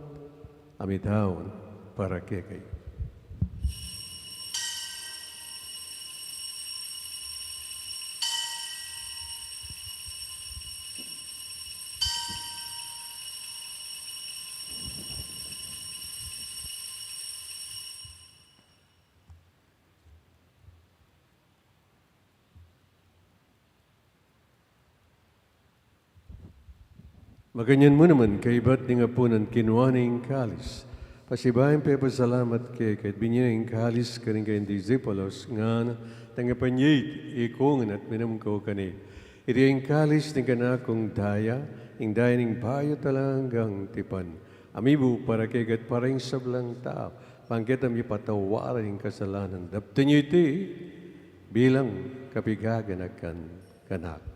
a mitawan para kekayu. Makanyan mu naman, kaibat ning apunan, kinua ne ing kalis, pasibayu pepasalamat keka, binie ne ing kalis karing kayang disipulos, ngana: Tanggapan ye iti, ikongan at minum kayu keni. Iti ing kalis ning kanakung daya, ing daya ning bayu at alang anggang tipan, a mibu para kekayu at para king sablang tau, ban kanita mipatawad ing kasalanan. Daptan ye iti bilang kapaganakan kanaku.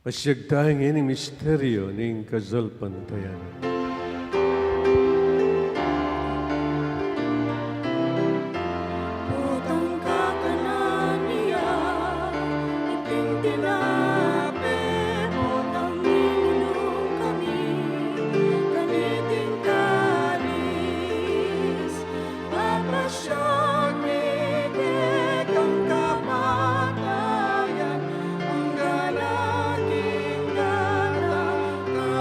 Pasiag tamu ngeni ing misteryu ning kasalpantayanan. Potang kakanan ya iting tinape, potang minum kami kaniting kalis, papasiag mi kekang kamatayan, anggang king datang ka,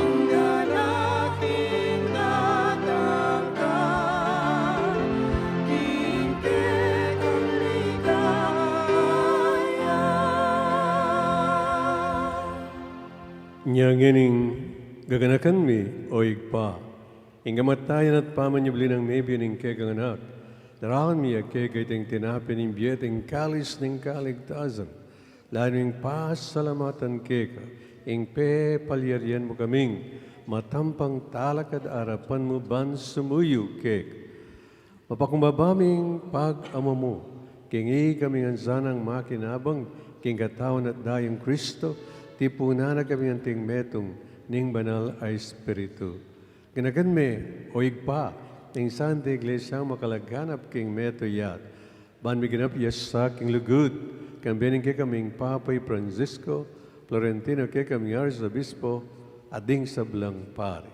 anggang king datang ka, king kekang ligaya. Nya ngening gaganakan mi, O Ibpa, ing kamatayan at pamanyubli nang mebie ning kekang Anak, daraun mi ya keka iting tinape ning bie at ing kalis ning kaligtasan, lalu ning pasalamatan keka, ing pepalyarian mu kaming matampang talakad arapan mu ban sumuyu keka. Mapakumbaba ming pag-amanu mu, king ikami ngan sanang makinabang king katawan at dayang Kristo, tipunan na kami anting metung ning Banal a Espiritu. Ganakan me, o Ibpa, ing Santa Iglesia makalaganap king metung yatu, ban miganap ya sa king lugud, kambe ning kekaming Papa i Francisco, Florentino kekaming Arsobispo, at ding sablang pari.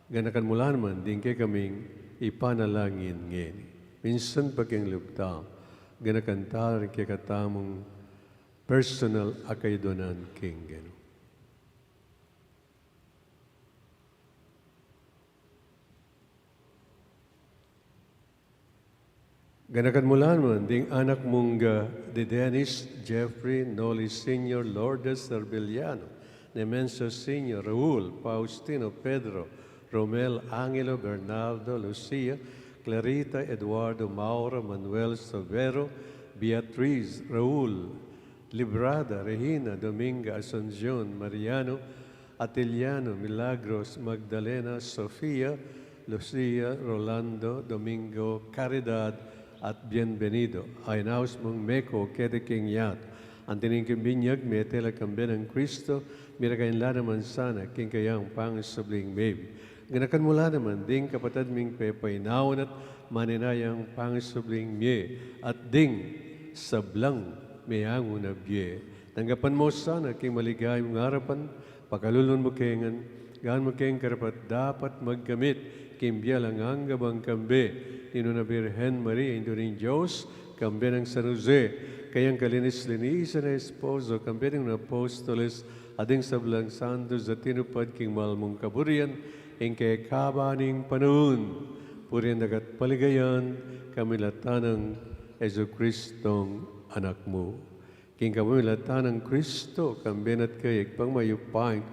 Ganakan mu la naman ding kekaming ipanalangin ngeni. Minsan pa king lub tamu, ganakan tala ring kekatamung personal a kayadwanan king Ginu. Ganakan mu la naman ding anak mung, ah, di Dennis, Jeffrey, Noli Senior, Lourdes Arbiliano, Nemencio Senior, Raul, Faustino, Pedro, Romel, Angelo, Bernardo, Lucia, Clarita, Eduardo, Maura, Manuel, Severo, Beatriz, Raul, Librada, Regina, Dominga, Asuncion, Mariano, Atiliano, Milagros, Magdalena, Sofia, Lucia, Rolando, Domingo, Caridad, at Bienvenido. Aynaus mung meko keti king yatu. Anti ning king binyag, mete la kambe nang Kristo, mirakyuan la naman sana king kayang pangasubling mie. Ganakan mu la naman ding kapatad ming pepainawan at manenayang pangasubling mie, at ding sablang meangu na bie. Tanggapan mu sana king maligayang arapan, pakalulun mu ke ngan, gawan mu keng karapat-dapat magkamit king bie alang angga bang kambe ning Nuan a Birhen Maria, Indu ning Dios, kambe nang San Jose, kayang kalinis-linisan a esposo, kambe ning apostoles, at ding sablang santos a tinupad king mal mung kaburian, ing kekaban ning panaun. Purian daka at paligayan ka, pamilatan nang Jesucristong Anak mu. King kapamilatan nang Kristo, kambe na at kaya, Ibpang mayupayang,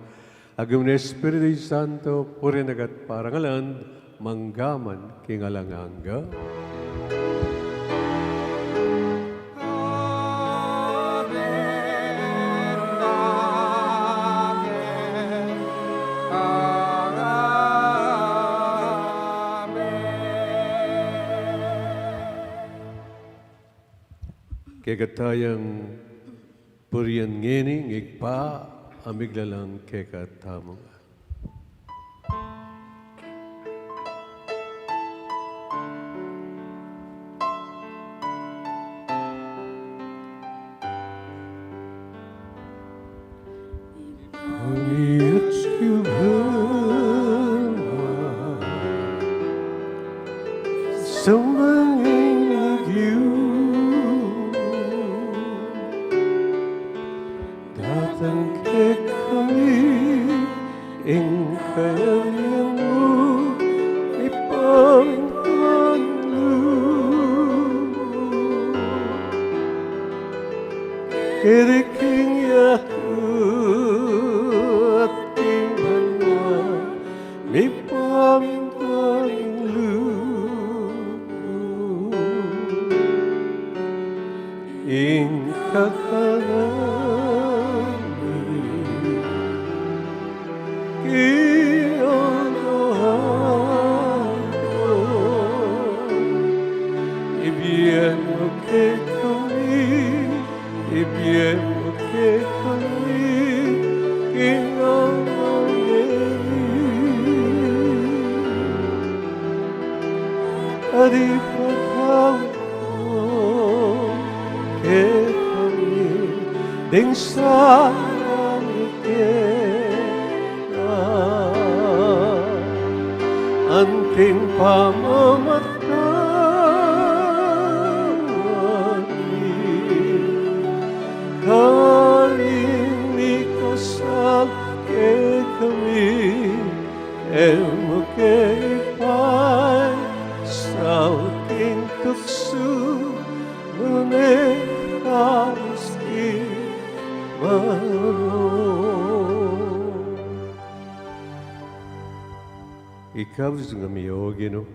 agum ning Espiritu Santo, purian daka at parangalan, manggaman king alang angga. Kekatayang purian ngeni ning Ibpa a miglalang kekatamu. Pangiyat yu ba, sambang ing lagyu, datang kekami ing kayarian mu, mipamintuan ing lub mu. Keti king yatu at king banua, mipamintuan ing lub mu. Ing kakanan mi king aldo-aldo, ibie mu kekami, ibie mu kekami king aldo ngeni. At ipatawad mu kekami ding sala mi keka, anting pamamatawad mi karing mikasala kekami, e mu ke paisaul king tuksu, nune ikabus king marok. Ikabus na mi, O Ginu,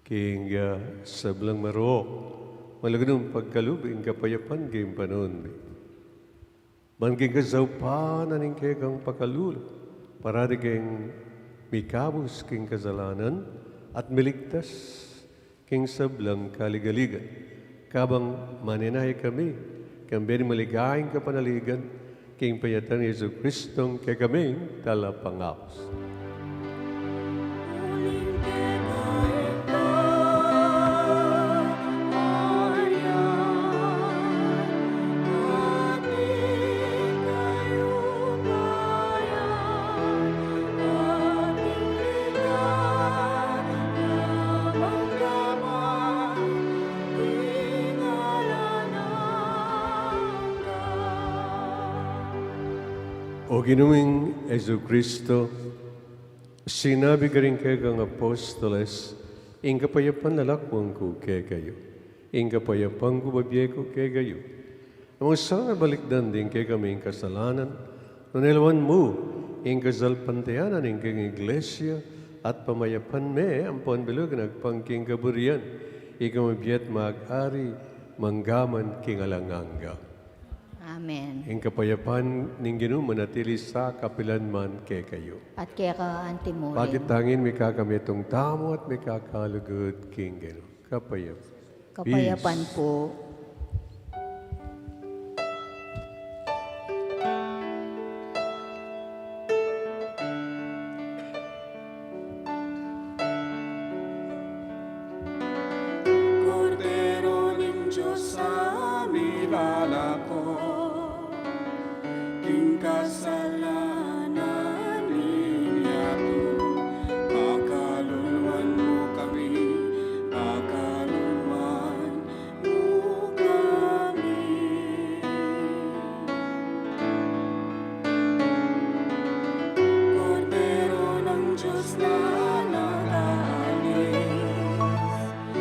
king, ah, sablang marok, malago nung pagkalub ing kapayapan king panaun mi. Ban king kasaupan na ning kekang pakalulu, parati keng mikabus king kasalanan at miligtas king sablang kaligaligan. Kabang manenaya kami, kambe ning maligayang kapanaligan, king panyatang nang Jesucristong kekaming Talapangabus. O Ginu ming Jesucristo, sinabi karing kekang apostoles, ing kapayapan lalakwan ku kekayu, ing kapayapan ku bibie ku kekayu. Amu sana balikdan ding kekaming kasalanan, nune lawan mu ing kasalpantayanan ning kekang Iglesia, at pamayapan me ampon bilug agpang king kaburian, ika mabie at mag-ari mangga man king alang angga. Amen. Ing kapayapan ning Ginu manatili sa kapilan man kekayu. At keka antimurin. Pagitangin mi kakamitong tamu at mi kakalugud king Ginu. Kapayapan. Kapayapan po. Kordero ning Dios a milalako king kasalanan ning yatu, pakaluluan mu kami, pakaluluan mu kami. Kordero ng Diyos na nag-aalis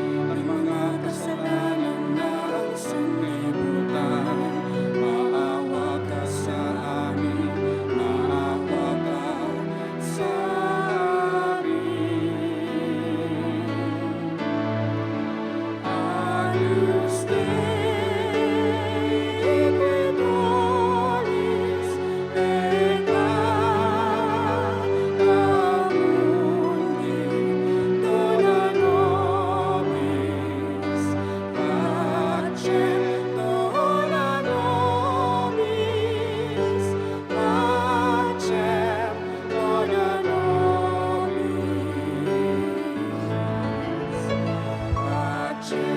ng mga kasalanan ng sanlibutan, maawa ka sa amin, maawa ka sa amin. Agnus Dei, qui tollis peccata mundi, dona nobis pacem, dona nobis pacem, dona nobis pacem.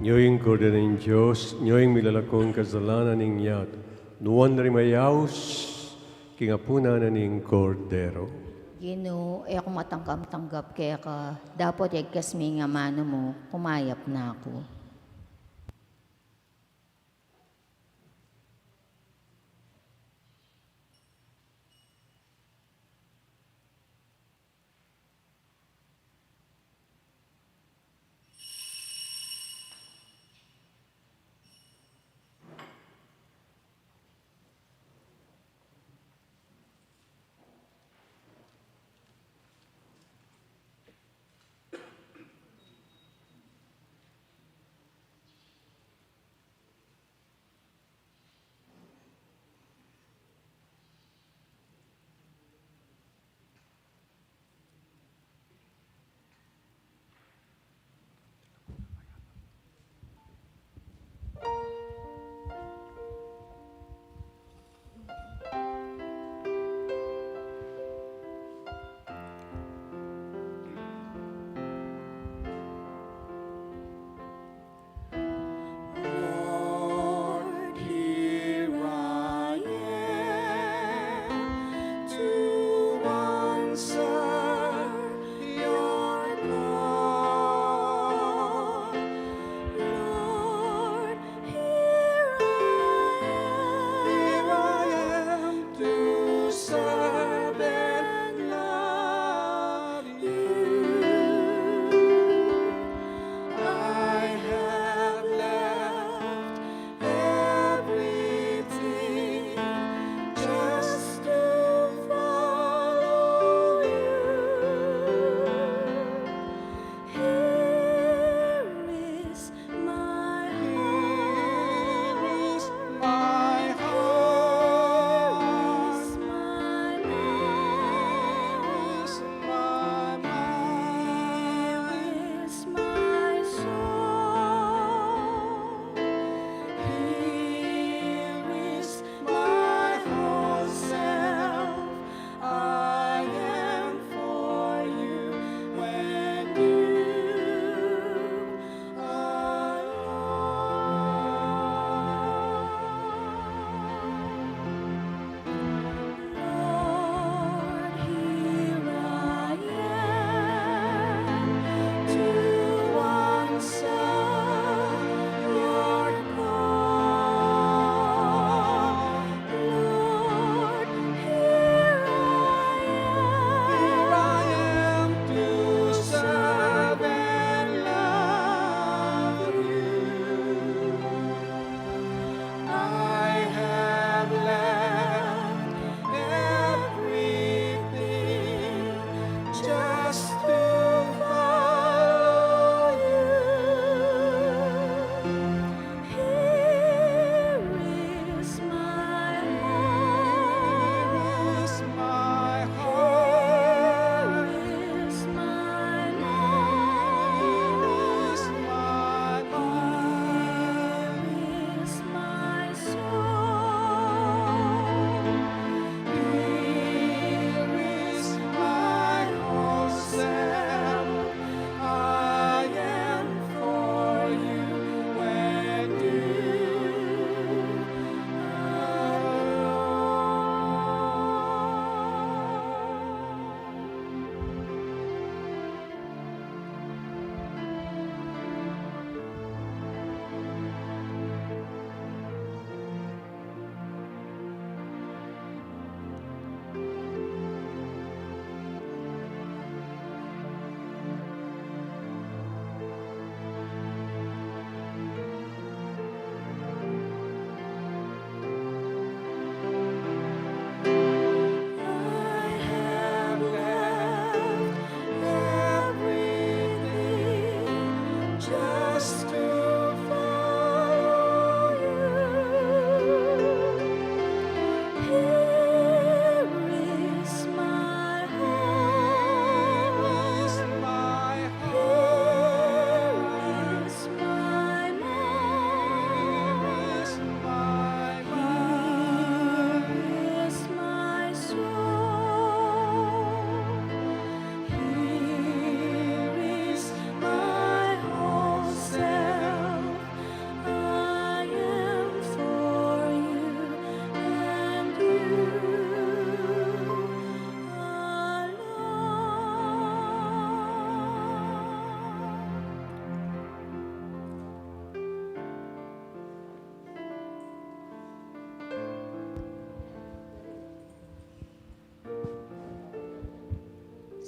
Nyo ing Kordero ning Dios, nyo ing milalako king kasalanan ning yatu, nuan la ring mayaus king apunan na ning Kordero. Ginu, e ku matanggap-tanggap keka, dapot yagkas me ing amanu mu, kumayap na ku.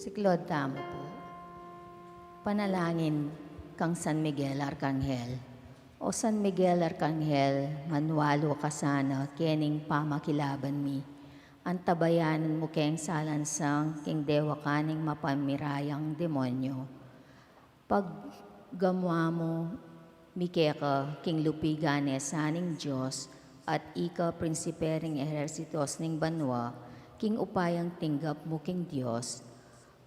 Siklaud tamu pu. Panalangin kang San Miguel Arkanghel. O San Miguel Arkanghel, manwalu ka sana kening pamakilaban mi. Antabayanan mu keng salansang king dewakan ning mapamirayang demonyo. Paggamuan mu mi keka king lupigan ne sa ning Dios, at ika prinsipe ring ehersitos ning banua, king upayang tinggap mu king Dios,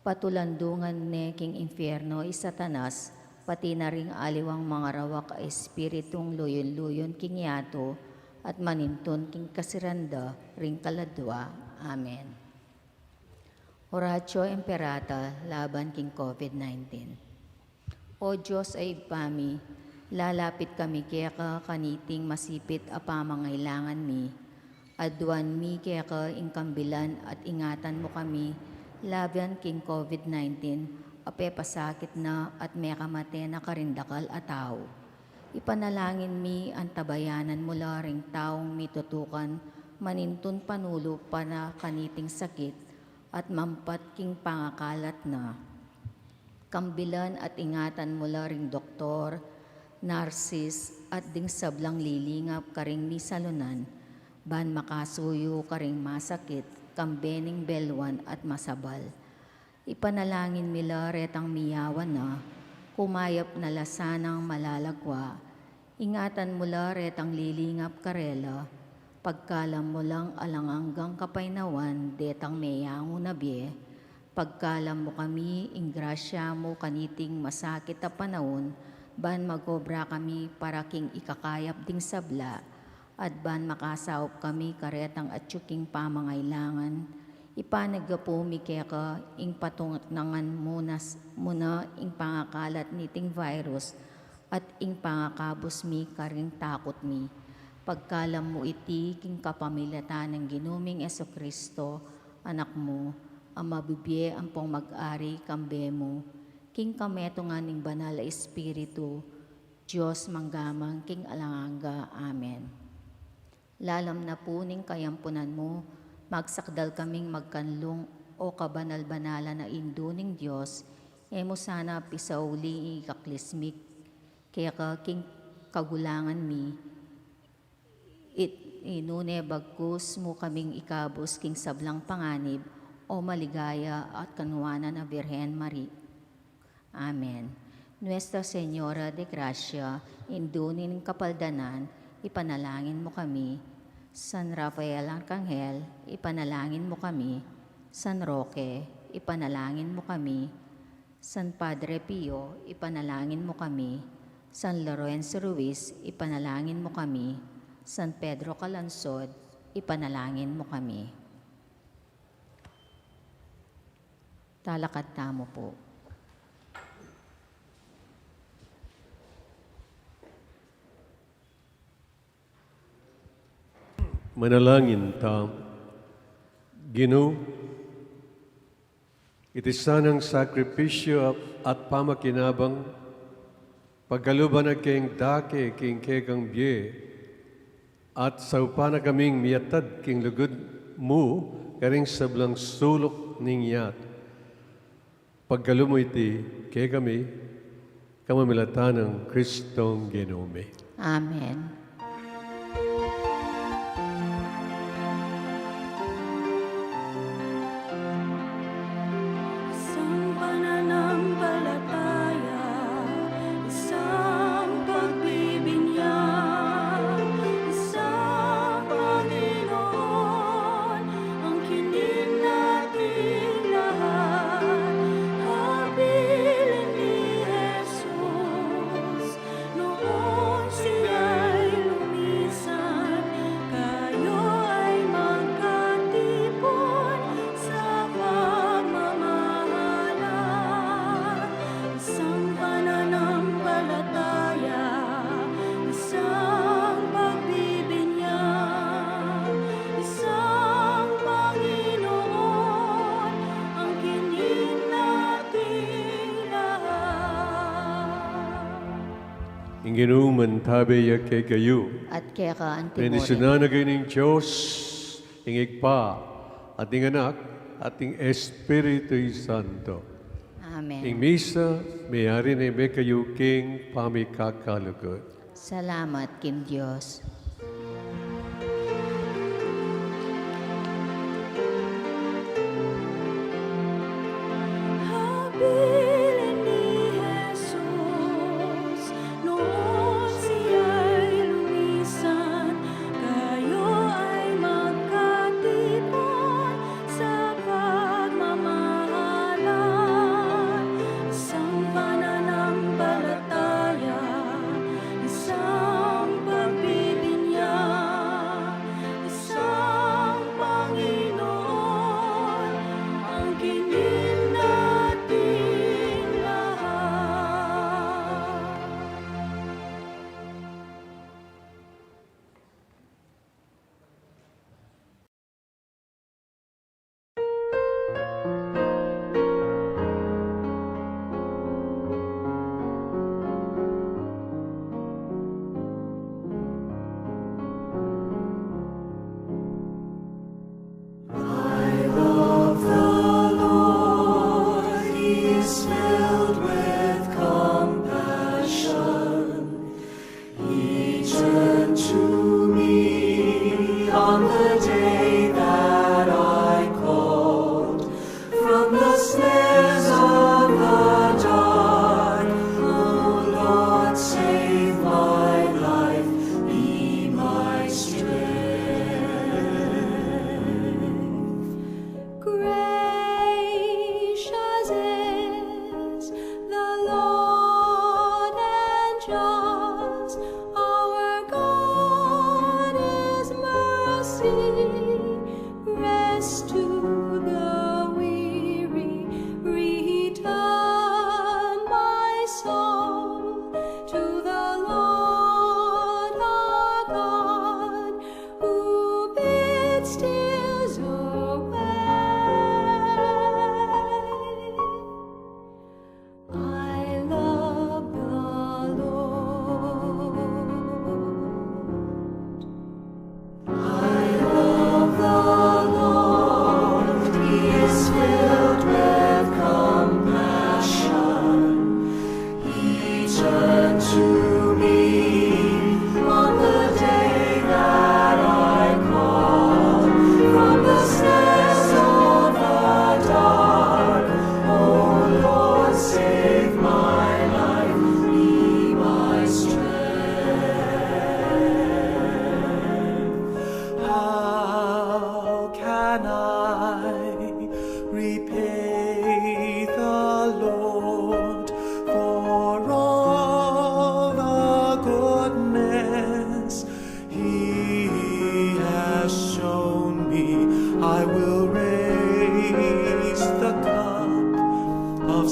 patulandungan ne king infierno i Satanas, pati na ring aliwang mangarawak a espiritung luyun-luyun king yatu, at manintun king kasiran da ring kaladua. Amen. Oratio Imperata laban king COVID nineteen. O Dios a Ibpa mi, lalapit kami keka kaniting masipit a pamangailangan mi. Aduan mi keka ing kambilan at ingatan mu kami laban king COVID nineteen a pepasakit na at mekamate na karing dakal a tau. Ipanalangin mi antabayanan mu la ring taung mitutukan manintun panulu para kaniting sakit at mampat king pangakalat na. Kambilan at ingatan mu la ring doktor, narsis, at ding sablang lilingap karing misalunan, ban makasuyu karing masakit, kambe ning belwan at masabal. Ipanalangin mi la retang miyawan na, kumayap na la sanang malalagwa, ingatan mu la retang lilingap karela, pagkalam mu lang alang anggang kapaynawan detang meyangu na bie, pagkalam mu kami ing grasya mu kaniting masakit a panaun, ban magobra kami para king ikakayap ding sabla, at ban makasaup kami karetang atyu king pamangailangan, ipanagapu mi keka ing patungangan mu na s-, mu na ing pangakalat niting virus, at ing pangakabus mi karing takut mi. Pagkalam mu iti king kapamilatan nang Ginu ming Jesucristo, Anak mu, a mabibie ampong mag-ari kambe mu, king kametungan ning Banal a Espiritu, Dios mangga man king alang angga. Amen. Lalam na pu ning kayampunan mu, magsakdal kaming magkanlung, o kabanal-banalan a Indu ning Dios, e mu sana pisauli ing ikaklismik keka king kagulangan mi, it-, nune bagkus mu kaming ikabus king sablang panganib, o maligaya at kanuanan a Birhen Mari-, Amen. Nuestra Señora de Gracia, Indu ning Kapaldanan, ipanalangin mu kami. San Rafael Arkanghel, ipanalangin mu kami. San Roque, ipanalangin mu kami. San Padre Pio, ipanalangin mu kami. San Lorenzo Ruiz, ipanalangin mu kami. San Pedro Calungsod, ipanalangin mu kami. Talakad tamu pu. Manalangin ta. Ginu, iti sanang sakripisyu at pamakinabang, pagkaluban na keng dake king kekang bie, at saupan na kaming miatad king lugud mu karing sablang suluk ning yatu. Pagkalub mu iti kekami, kapamilatan nang Kristong Ginu mi. Amen. Isang pananampalataya, isang pagbibinyag, isang Panginoon, ang kinin nating lahat, habilin ni Jesus. Noon siya'y lumisan, kayo ay magkatipon sa pagmamahalan. Isang pananampalataya, isang pagbibinyag, isang Panginoon, ang kinin nating lahat. Ing Ginu mantabe ya kekayu. At keka antimurin. Bendisyunan na kayu ning Dios, ing Ibpa, at ing Anak, at ning Espiritu Santo. Amen. Ing misa meyari ne me kayu king pamikakalugud. Salamat king Dios. Habilin i Jesus, nung siya'y lumisan, kayu ay magkatipun sa pagmamahalan, isang pananampalataya, isang pagbibinyag, isang Panginoon, angkin nating lahat. I love the Lord, He is filled with compassion. He turned to me on the day that I called. From the snares of the dark, O Lord, save my life, be my strength. Gracious is the Lord and just, our God is mercy, rest to the weary. Return, my soul, to the Lord our God, who bids tears away. I love the Lord. I love the Lord. He is filled with compassion. He turned to me on the day that I called. From the snares of the dark, O Lord, save my life, be my strength. How can I repay the Lord for all the goodness He has shown me? I will raise the cup of